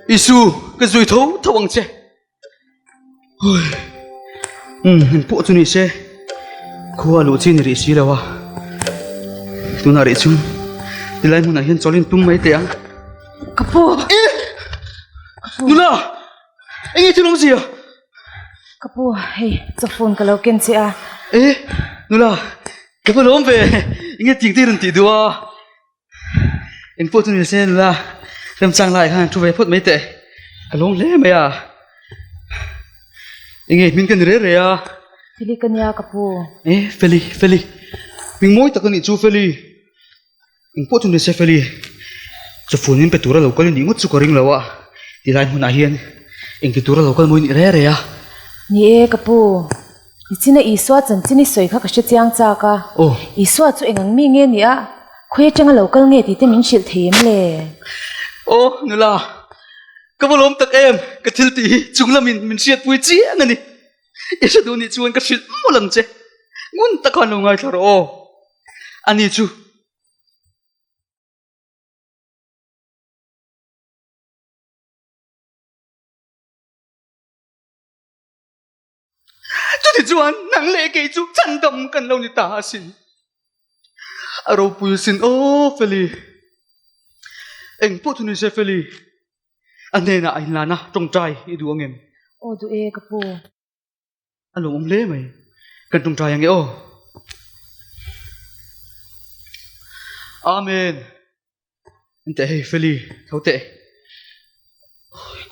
Isu, ka zui tho tho ang che. Umm in pawh chu ni se khua luh chi ni rih si lo a tunah rih chuan tilai hmunah hian chawlh in tum mai teh ang. Ka pu! Nula! Eng nge thil awmzia? Ka pu, hei chawfun ka lo ken che a. E! Nula, ka va lawm ve! Eng nge ting te rawn tih duh a? Eng pawh chu ni se nula remchang lai khan thu ve phawt mai teh ka lawng hle mai a enge hming ka ni re re a Feli ka nia ka pu e Feli Feli hming mawi tak a nih chu Feli eng pawh chu ni se Feli chawfun min pe tura lo kal anih ngawt chu ka ring lo a tilai hmunah hian engti tura lo kal mawi nih re re a Ni e ka pu Nichina Isua chanchin i sawi kha ka hre chiang chak a Isua chu eng ang mi nge ni a? Khawi atanga lo kal nge tih te min hrilh thei em le? Aw nula, ka va lawm tak em, ka thil tih hi chung lamin min hriatpui chiang a ni. I hre duh nih chuan ka hrilh mawlh ang che. Ngun tak khan lo ngaithla rawh aw. Ani chu. Chuti chuan nang leh kei chu chandam kan lo ni ta asin. A ropui asin aw Feli. Eng pawh chu ni se Feli, a hnenah a inlan a tawngtai i duh angem? Aw duh e ka pu. A lawmawm hle mai. Kan tawngtai ange aw. Amen. Enteh hei Feli, tho teh.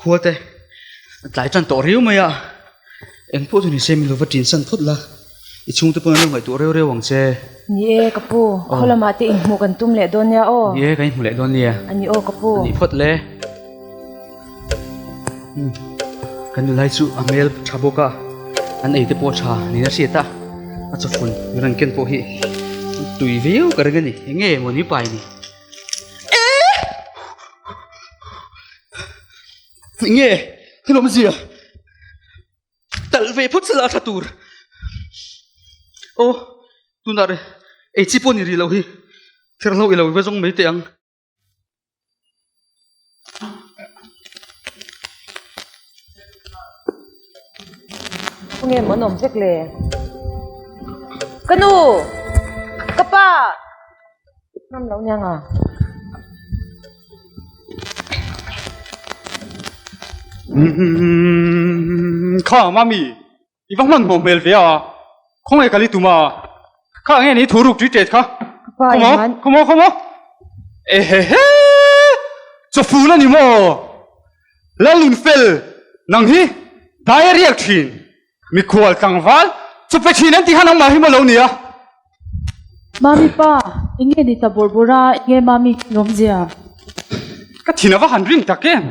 Khua te a tlai tan tawh riau mai a. Eng pawh chu ni se min lo va ṭin san phawt la. I chhungte pawn an lo ngaihtuah reu reu ang che. Ni e ka pu, khaw lamah te inhmuh kan tum leh dawn nia aw. Ni e, kan inhmu leh dawn nia. A ni aw ka pu. A nih phawt le. Kan nulai chu a hmel tha bawk a, an ei te pawh tha niin a hriat a, a chawfun rawn ken pawh hi tui viau ka ring a ni, eng nge maw ni pai ni? Eng nge thil awmzia talh ve phawt sela a tha tur? Aw tunah ei chi pawh ni rih loh hi, therhlo i lo va zawng mai teh ang. Khawnge maw an awm vek le? Ka nu! Ka pa! Ngam lo nia nga. Kha mami, I va hmanhmawh hmel ve a, khawnge kal i tum a, kha nge ni thu ruk ṭi ṭet kha, khawmaw, khawmaw, khawmaw, ehehe, chawfun a ni maw, Lalun fel, nang hi dai a riak ṭhin, mikhual tlangval chawpe ṭhin an tih kha nangmah hi maw lo nia. Mami pa, enge ni ta bawrh bawrh a, enge mami hi lawmzia? Ka thin a va han ring tak em?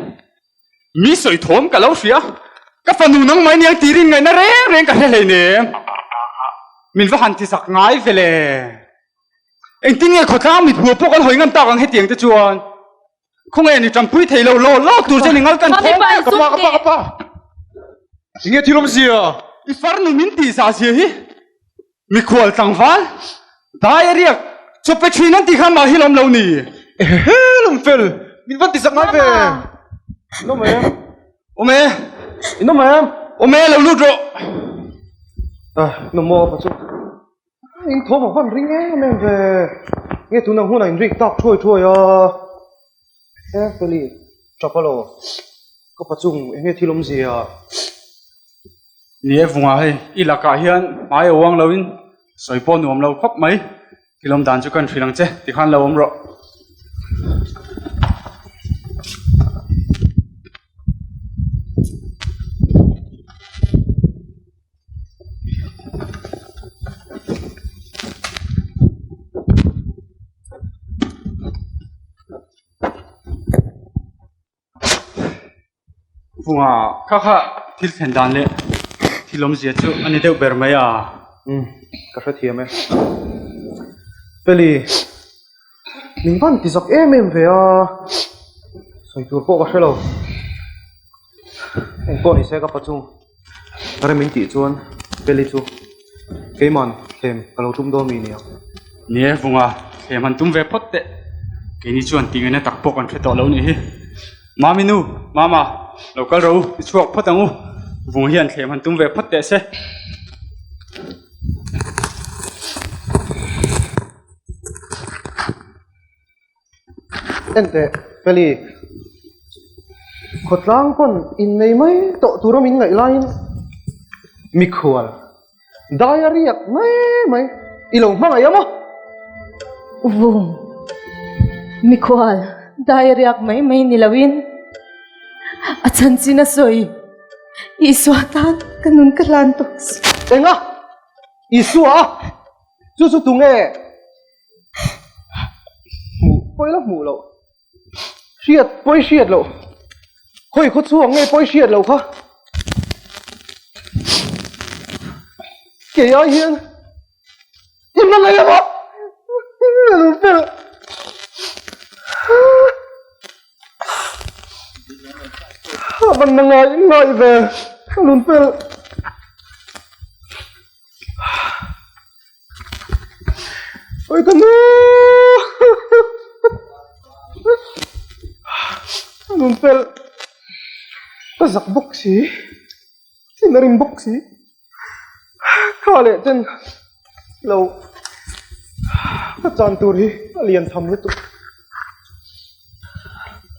Mi sawi thawm ka lo hria, ka fanu nang mai niang tih rin ngaihna reng reng ka hre hleinem. Min va han ti zak ngai ve le. Engtin nge khawtlang mit hmuh pawh kan hawi ngam tak ang hetiang te chuan. Khawnge ni ṭampui thei lo law law tur che ni ngal kan thawm Ka pa, ka pa, ka pa. Enge thil awmzia? I farnu min tih zah zia hi Mikhual tlangval, dai a riak, chawpe thin an tih khan mah hi lawm lo ni. Ehehe lawmfel, min van ti sak ngai ve. In awm em? Awm e. In awm em? Awm e, lo lut rawh. Ah, in awm maw pa chu. In thawm a van ring em em ve. Nge tuna hunah in rik tak thuai thuai a. E Feli, tap a lo. Ka pa chung enge thil awmzia? Ni e vunga hei, i lakah hian hmai a uang loin sawi pawh nuam lo khawp mai. Thil awm dan chu kan hrilh ang che, tikhan lo awm rawh. Vunga kha kha thil thlen dan leh thil awmzia chu a ni deuh ber mai a. Umm ka hrethiam e. Feli, min van ti zak em em ve a, sawi tur pawh ka hre lo. Engpawh ni se ka pa chung rem in tih chuan Feli chu keiman thlem ka lo tum dawn mi nia. Ni e Vunga, thlem han tum ve phawt teh. Keini chuan tih ngaihna tak pawh kan hre tawh lo nih hi. Mami nu, Mama, lo kal rawh u, i chhuak phawt ang u. Vunga hian thlem han tum ve phawt teh se. Enteh, Feli, khawtlang pawn innei mai tawh tura min ngaih laiin mikhual dai a riak mai mai i lo hmangaih a maw? Vung, mikhual dai a riak mai mai ni loin a chanchin a sawi Isua tan ka nun ka hlan tawh si. Enga? Isua? Chu chu tunge? Hmuh pawi la hmuh loh. Hriat pawi hriat loh. Khawi khaw chhuak nge pawi hriat loh kha. Kei ai hian i hmangaih a maw? Ka lo fel. van na ngai ngai ve ka nun fel. Oi ka nu! Ka nun fel. Ka zak bawk si. Thin a rim bawk si. Kha leh chen lo ka chan tur hi a lian tham lutuk.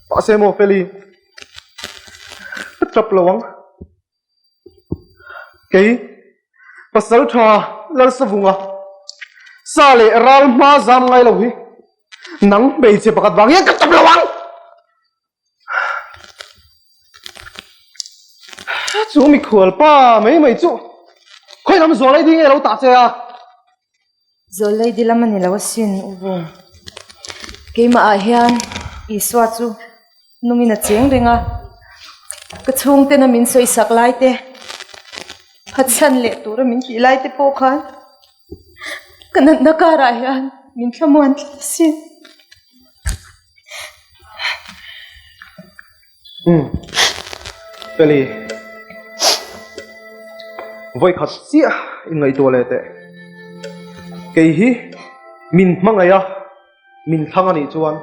Mahse maw Feli, ka tap lo ang. Kei pasal tha Lalsavunga sa leh ral hma zam ngai lo hi nang hmeichhe pakhat vang hian ka tap lo ang. Chu mikhual pa mai mai chu khawi lam zual ei ding nge lo tah che a? Zual lei di lam a ni lo asin U Vung. Keimah ah hian Isua chu nungin a cheng reng a, ka chhungtena min sawisak lai te, phatsan leh tura min tih lai te pawh khan ka natna karah hian min thlamuan tlat asin. Umm Feli vawi khat chiah in ngaihtuah leh teh kei hi min hmangaih a min thlang a nih chuan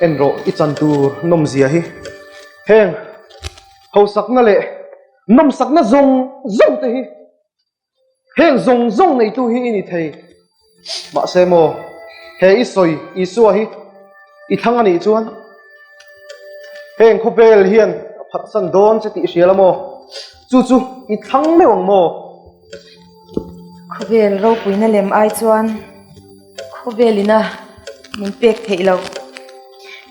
en rawh i chan tur nawmzia hi heng hausakna leh nawmsakna zawng zawng te hi Heng zawng zawng neitu hi i ni thei. Mahse maw, he i sawi Isua hi i thlang a nih chuan heng khawvel hian a phatsan dawn che tih i hria la maw? Chu chu i thlang meuh ang maw? Khawvel ropuina lem ai chuan khawvel ina min pek theih loh,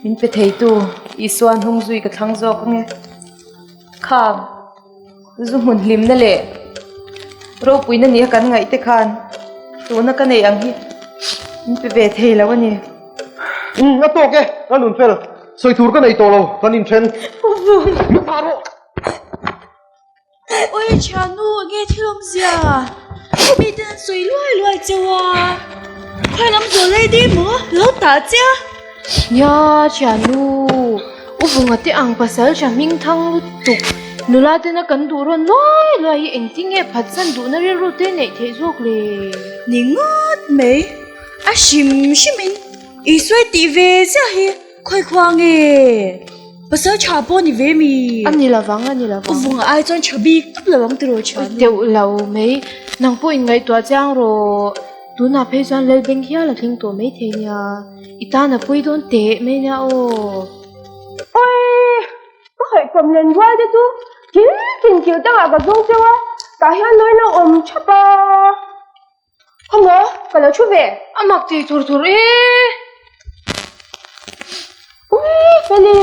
min pe theitu Isua hnung zui ka thlang zawk ange. Kham. Zu hmun hlimna leh ropuina nia kan ngaih te khan tuna ka neih ang hi min pe ve thei lo a ni. Umm a tawk e, ka nun fel, sawi tur ka nei tawh lo, kan inthen. Min thah rawh. Oi thiannu, enge thil awmzia? Mite an sawi luai luai cheu a, khawi lam zawh lei dih maw? Lo tah che a. Nia thiannu, U Vunga te ang pasal tha hming thang lutuk, nula tena kan duh rawn luai luai hi engtin nge phatsan duhna rilru te neih theih zawk le? Ni ngawt mai, a hrim hrimin Isua tih ve ziah hi khawi khua nge? Pasal tha pawh ni ve mi? A ni lovang, a ni lovang. U Vunga ai chuan tha bik tawp lo ang tiraw thiannu? Deuh lo mai, nang pawh inngaihtuah chiang rawh, tunah phei chuan Lalbeng hial a thleng tawh maithei nia. I tan a pui dawn teh mai nia aw. Oi! Ka haihkawm len rual te chu kil tin kil dangah ka zawng cheu a, tah hian nawi lo awm thap a. Khawmaw, ka lo thu ve. A mak tih tur tur e. Ui! Feli,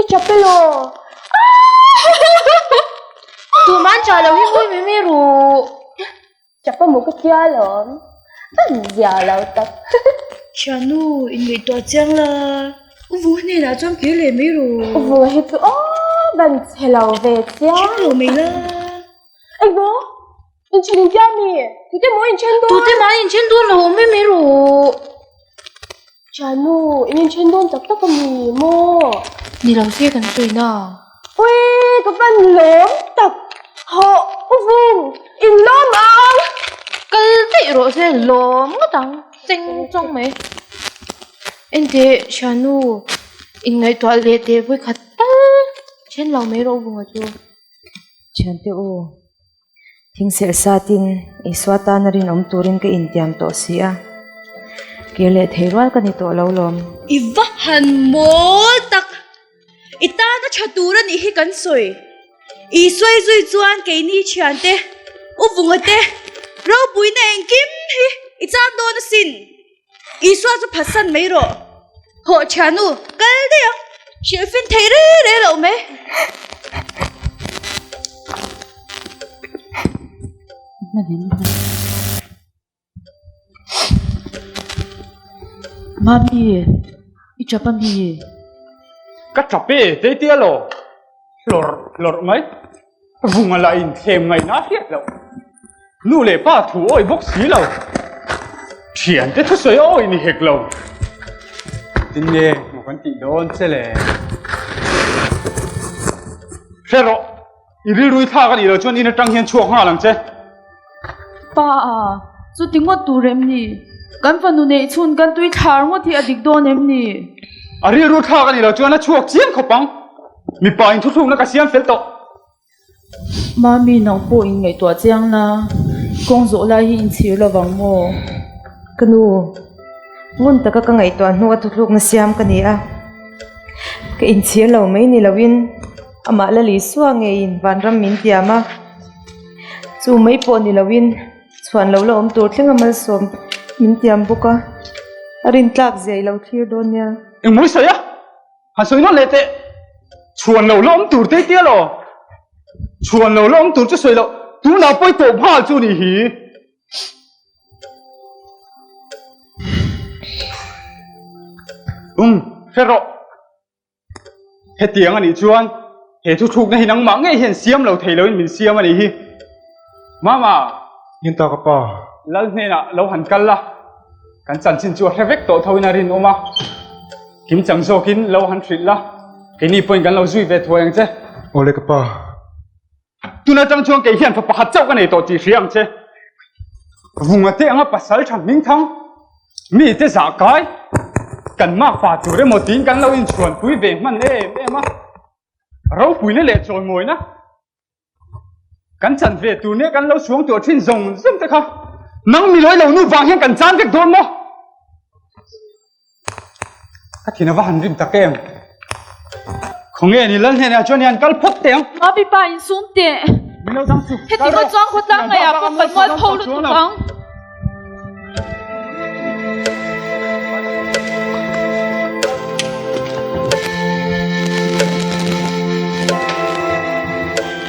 i chap elaw? Tuman chah lo hi ngawi mai mai ru. Chapa maw ka tia alawm, a zia lo tak. Thiannu, inngaihtuah chiang la, U Vunga hnenah chuan kir leh mai rawh. U Vunga hi chu aw ban chhe lo ve chiang. Then lo mai la. Engmaw? Inthen intia mi? Tute maw inthen dawn? Tute mah inthen dawn lo awm mai mai rawh. Thiannu, in inthen dawn tak tak a mi maw? Ni lo se kan sawi na. Ui, ka van lawm tak. Hawh, U Vung, in lawm ang! Kal daih rawh se, lawm ngawt ang, cheng chawng mai. Enteh, Thiannu, inngaihtuah leh teh vawikhat tal then lo mai rawh U Vunga chu. Thiante u, Thingserh satin Isua tana rinawm turin ka intiam tawh si a, kir leh thei rual ka ni tawh lo lawm. I va han mawl tak! I tana tha tur a nih hi kan sawi. Isua i zui chuan keini thiante, U Vunga te, ropuina engkim hi i chang dawn asin. Isua chu phatsan mai rawh. Hawh thiannu, kal daih ang. Hrilhfin theih rei rei loh mai. Mami, i tap a mi? Ka tap e, teitia lo. Hlawrh hlawrh mai. Vunga lah in thlem ngaihna a hriat loh. Nu leh pa thu awi bawk si lo. Thiante thusawi a awi ni hek lo. Tin nge maw kan tih dawn che le? Hre rawh, i rilru i thlak a nih loh chuan in atang hian chhuak nghal ang che. Pa, chuti ngawt tur em ni? Kan fanu neih chhun kan tui thlar ngawt hi a dik dawn em ni? A rilru thlak a nih loh chuan a chhuak chiang khawp ang. Mipa inthuhrukna ka siam fel tawh. Mami nang pawh in ngaihtuah chiang la, kawng zawh lai hi in chhir lovang maw? Ka nu, ngun taka ka ngaihtuah hnu a thuthlukna siam ka ni a, ka inchhir lo mai ni loin amah la Lisua ngeiin vanram min tiam a, chu mai pawh ni loin chhuan lo la awm tur thleng a malsawm min tiam bawk a, a rintlak zia i lo thlir dawn nia. Engmawi sawi a? Han sawi nawn leh teh. Chhuan lo la awm tur te tia law. Chhuan lo la awm tur chu sawi loh. Tunah pawi tawh nghal chu ni hi. Um, hre rawh. Hetiang anih chuan he thu thlukna hi nangmah ngei hian siam lo thei loin min siam anih hi. Mama. Ngin ta ka pa. Lal hnenah lo han kal la. Kan chanchin chu a hre vek tawh thoin a rinawm a. Kim chang zawkin lo han hrilh la, keini pawhin kan lo zui ve thuai ang che. Awle ka pa. Tun atang chuan kei hian fa pakhat chauh ka nei tawh tih hria ang che. Vunga te anga pasal tha hming thang, mi te zah kai, kan mak pa tur emaw tiin kan lo inchhuanpui ve hman em em a. Ropuina leh chawimawina. Kan chan ve tur nia kan lo suang tuah thin zawng zawng te kha nang mi lawi lo nu vang hian kan chan vek dawn maw? Ka thin a va han rim tak em. Khawnge ni lal hnenah chuan hian kal phawt teh ang. Mami pa in sum teh. Min lo dang chu. Heti ngawt chuan khawtlang ngaiah pawh kan mual pho lutuk ang.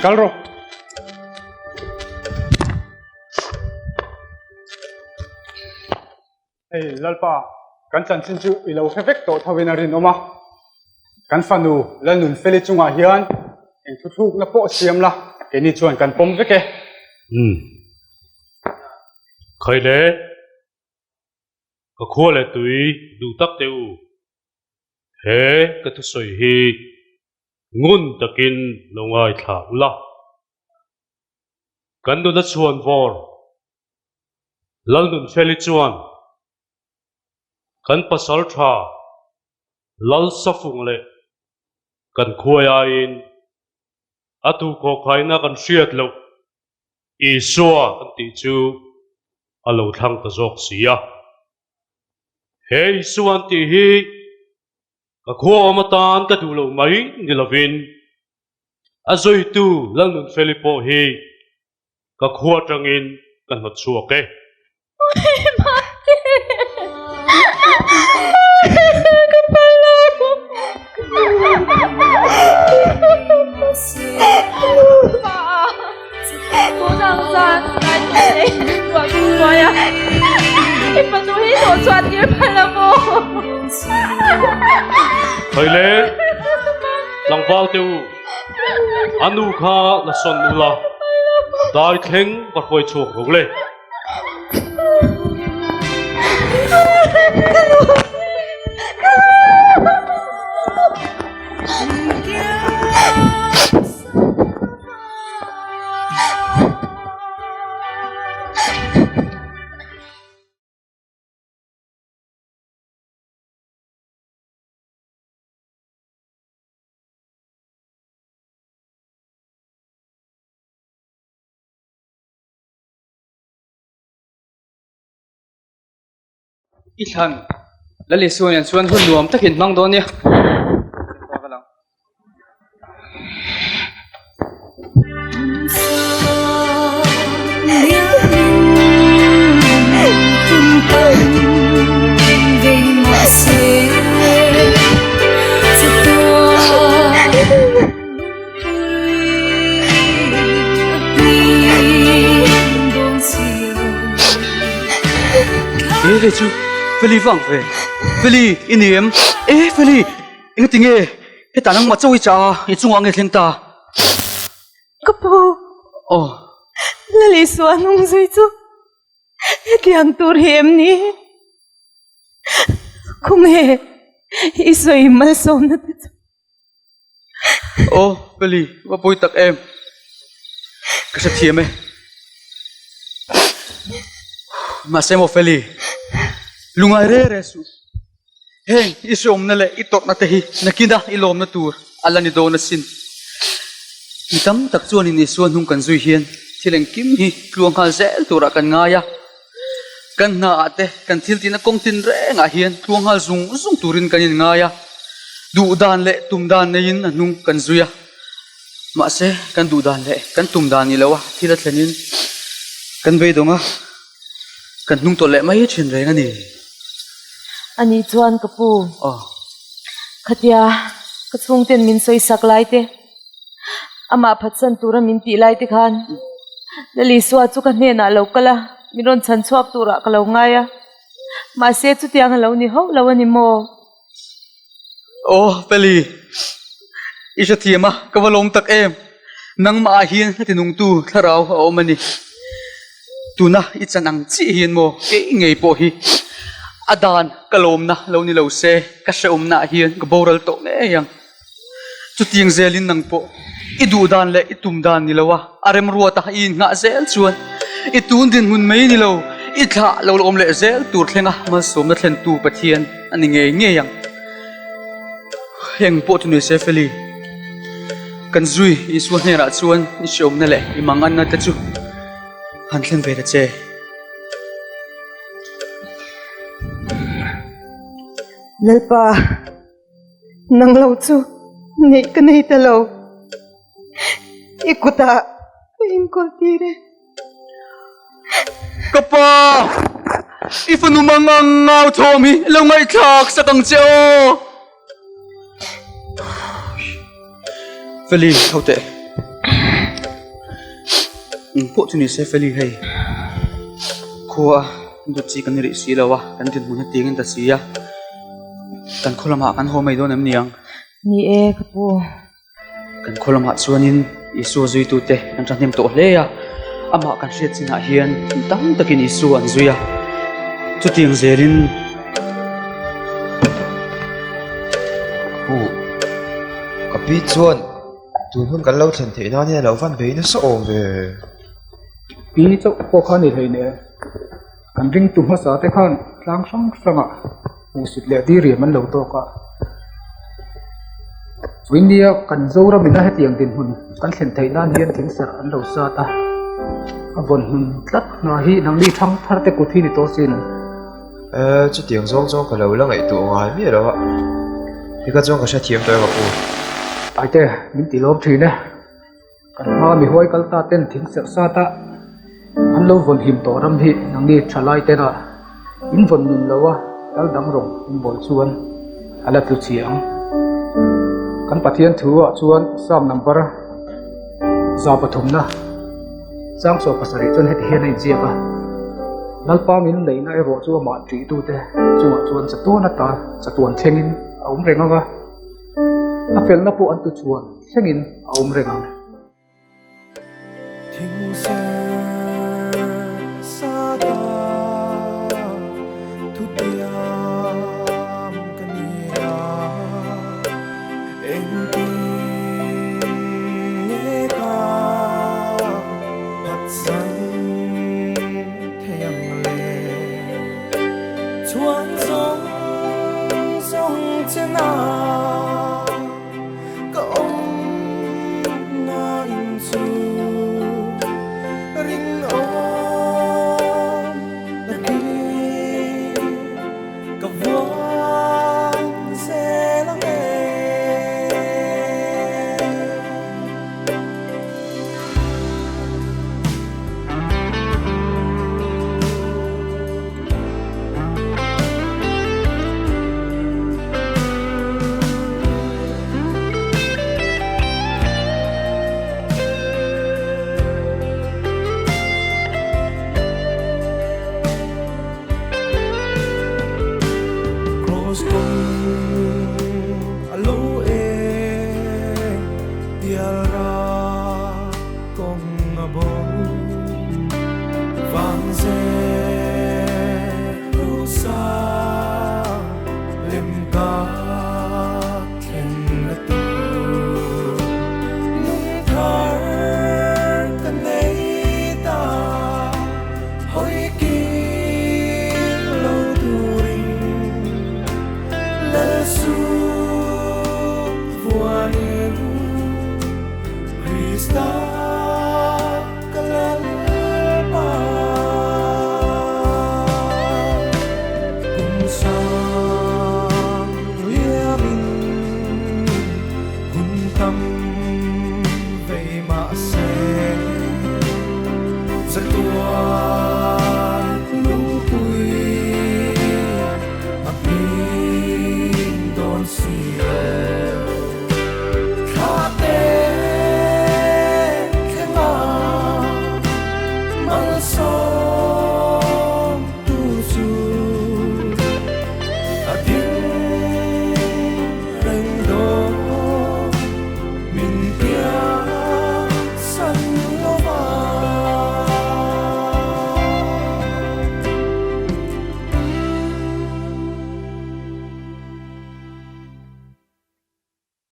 Kal rawh. Hei Lalpa, kan chanchin chu i lo hre vek tawh tho in a rinawm a. Kan fanu Lalnunfeli chungah hian eng thuthlukna pawh siam la, keini chuan kan pawm vek e. Umm. Khai le, ka khua leh tui duh tak teh u, he ka thusawi hi ngun takin lo ngaithla ula. Kan nuna chhuan vawr Lalnunfeli chuan kan pasal tha Lalsafung leh kan khuai aiin a tukhawkhaina kan hriat loh Isua an tih chu a lo thlang ta zawk si a. He Isua an tih hi ka khua awm atan ka duh lo mai ni lovin a zuitu Lalnunfeli pawh hi ka khua atangin ka hnawt chhuak e. Haile, tlangval te u, a nu kha la sawn ula, dai thleng va hruai chhuak rawh le. I thlan Lal Isua nen chuan hun nuam takin hmang dawn nia. E hei chu Feli vang ve Feli i ni em e Feli engati nge hetah nangmah chauh i chah a i chungah nge thleng ta Ka pu Aw Lalisua hnung zui chu hetiang tur hi em ni Khawnge i sawi malsawmna te chu. Aw, Feli, va pawi tak em? Ka hrethiam e. Mahse maw Feli, lungai re re suh. Heng i hreawmna leh i tawrhna te hi nakina i lawmna tur a la ni dawn asin. Mi tam tak chuanin Isua hnung kan zui hian thil engkim hi tluang nghal zel turah kan ngai a. Kan hna ah te kan thil tihna kawng tin rengah hian tluang nghal zung zung turin kan inngai a. Duh dan leh tum dan neiin a hnung kan zui a. Mahse kan duh dan leh kan tum dan ni lo a thil a thlenin kan beidawng a. Kan hnung tawh leh mai thin reng a ni. A nih chuan ka pu. Aw. Khatia ka chhungten min sawi sak lai te, amah phatsan tura min tih lai te khan Lalisua chu ka hnenah lo kal a, min rawn chhan chhuak turah ka lo ngai a. Mahse chutiang a lo ni hauh lo a ni maw? Aw Feli, i hrethiam a, ka va lawm tak em? Nangmah ah hian ka tinungtu thlarau a awm a ni. Tuna i chan ang chiah hian maw kei ngei pawh hi a dan ka lawmna lo ni lo se ka hrehawmna ah hian ka boral tawh ngei ang. Chutiang zelin nang pawh i duh dan leh i tum dan ni lo a, a remruat a i innghah zel chuan i tun dinhmun mai ni lo, i thlah lo la awm leh zel tur thlenga malsawmna thlentu Pathian a ni ngei ngei ang. Eng pawh chu ni se Feli, kan zui Isua hnenah chuan i hreawmna leh i manganna te chu han thlen ve ta che. Lalpa. Nang lo chu neih ka nei ta lo. I kutah ka inkawl tir e. Ka pa, i fanu mangang ngau thawm hi lo ngaihthlak sak ang che aw. Feli, tho teh. Eng pawh chu ni se Feli hei. Khua dawt chi kan ni rih si lo a, kan dinhmun a tiangin ta si a. Kan khaw lamah kan haw mai dawn em niang? Ni e, ka pu. Kan khaw lamah chuanin Isua zuitute kan thahnem tawh hle a, amah kan hriat chinah hian tam takin Isua an zui a. Chutiang zelin. Ka pu, ka pi chuan tun hun kan lo thlen theih nan hian a lo van bei nasa awm ve. Pi chauh pawh kha a ni hleinem. Kan ringtu hmasa te khan tlang hrang hrangah hmuhsit leh diriam an lo tawk a. Vawinia kan Zoram ina hetiang dinhmun kan thlen theih nan hian thingserh an lo sat a, a vawn hnun tlat hna hi nangni thang thar te kut hi ni tawh sin. E, chutiang zawng zawng ka lo la ngaihtuah ngai miah lo a, tikha chuan ka hrethiam tawh em a pu. Aite, min ti lawm thin e. Kan hma mi huai kal ta ten thing serh sat a, an lo vawn him tawh ram hi nangni thalai tena in vawn nun lo a, lal dang rawng in bawl chuan a la tlu chiang. Kan Pathian thu ah chuan Psalm number 103 na chang 17 chuan heti hian a inziak a, Lalpa min neihna erawh chu amah ṭihtute chungah chuan chatuan ata chatuan thlengin a awm reng ang a, a felna pawh an tu chuan thlengin a awm reng ang.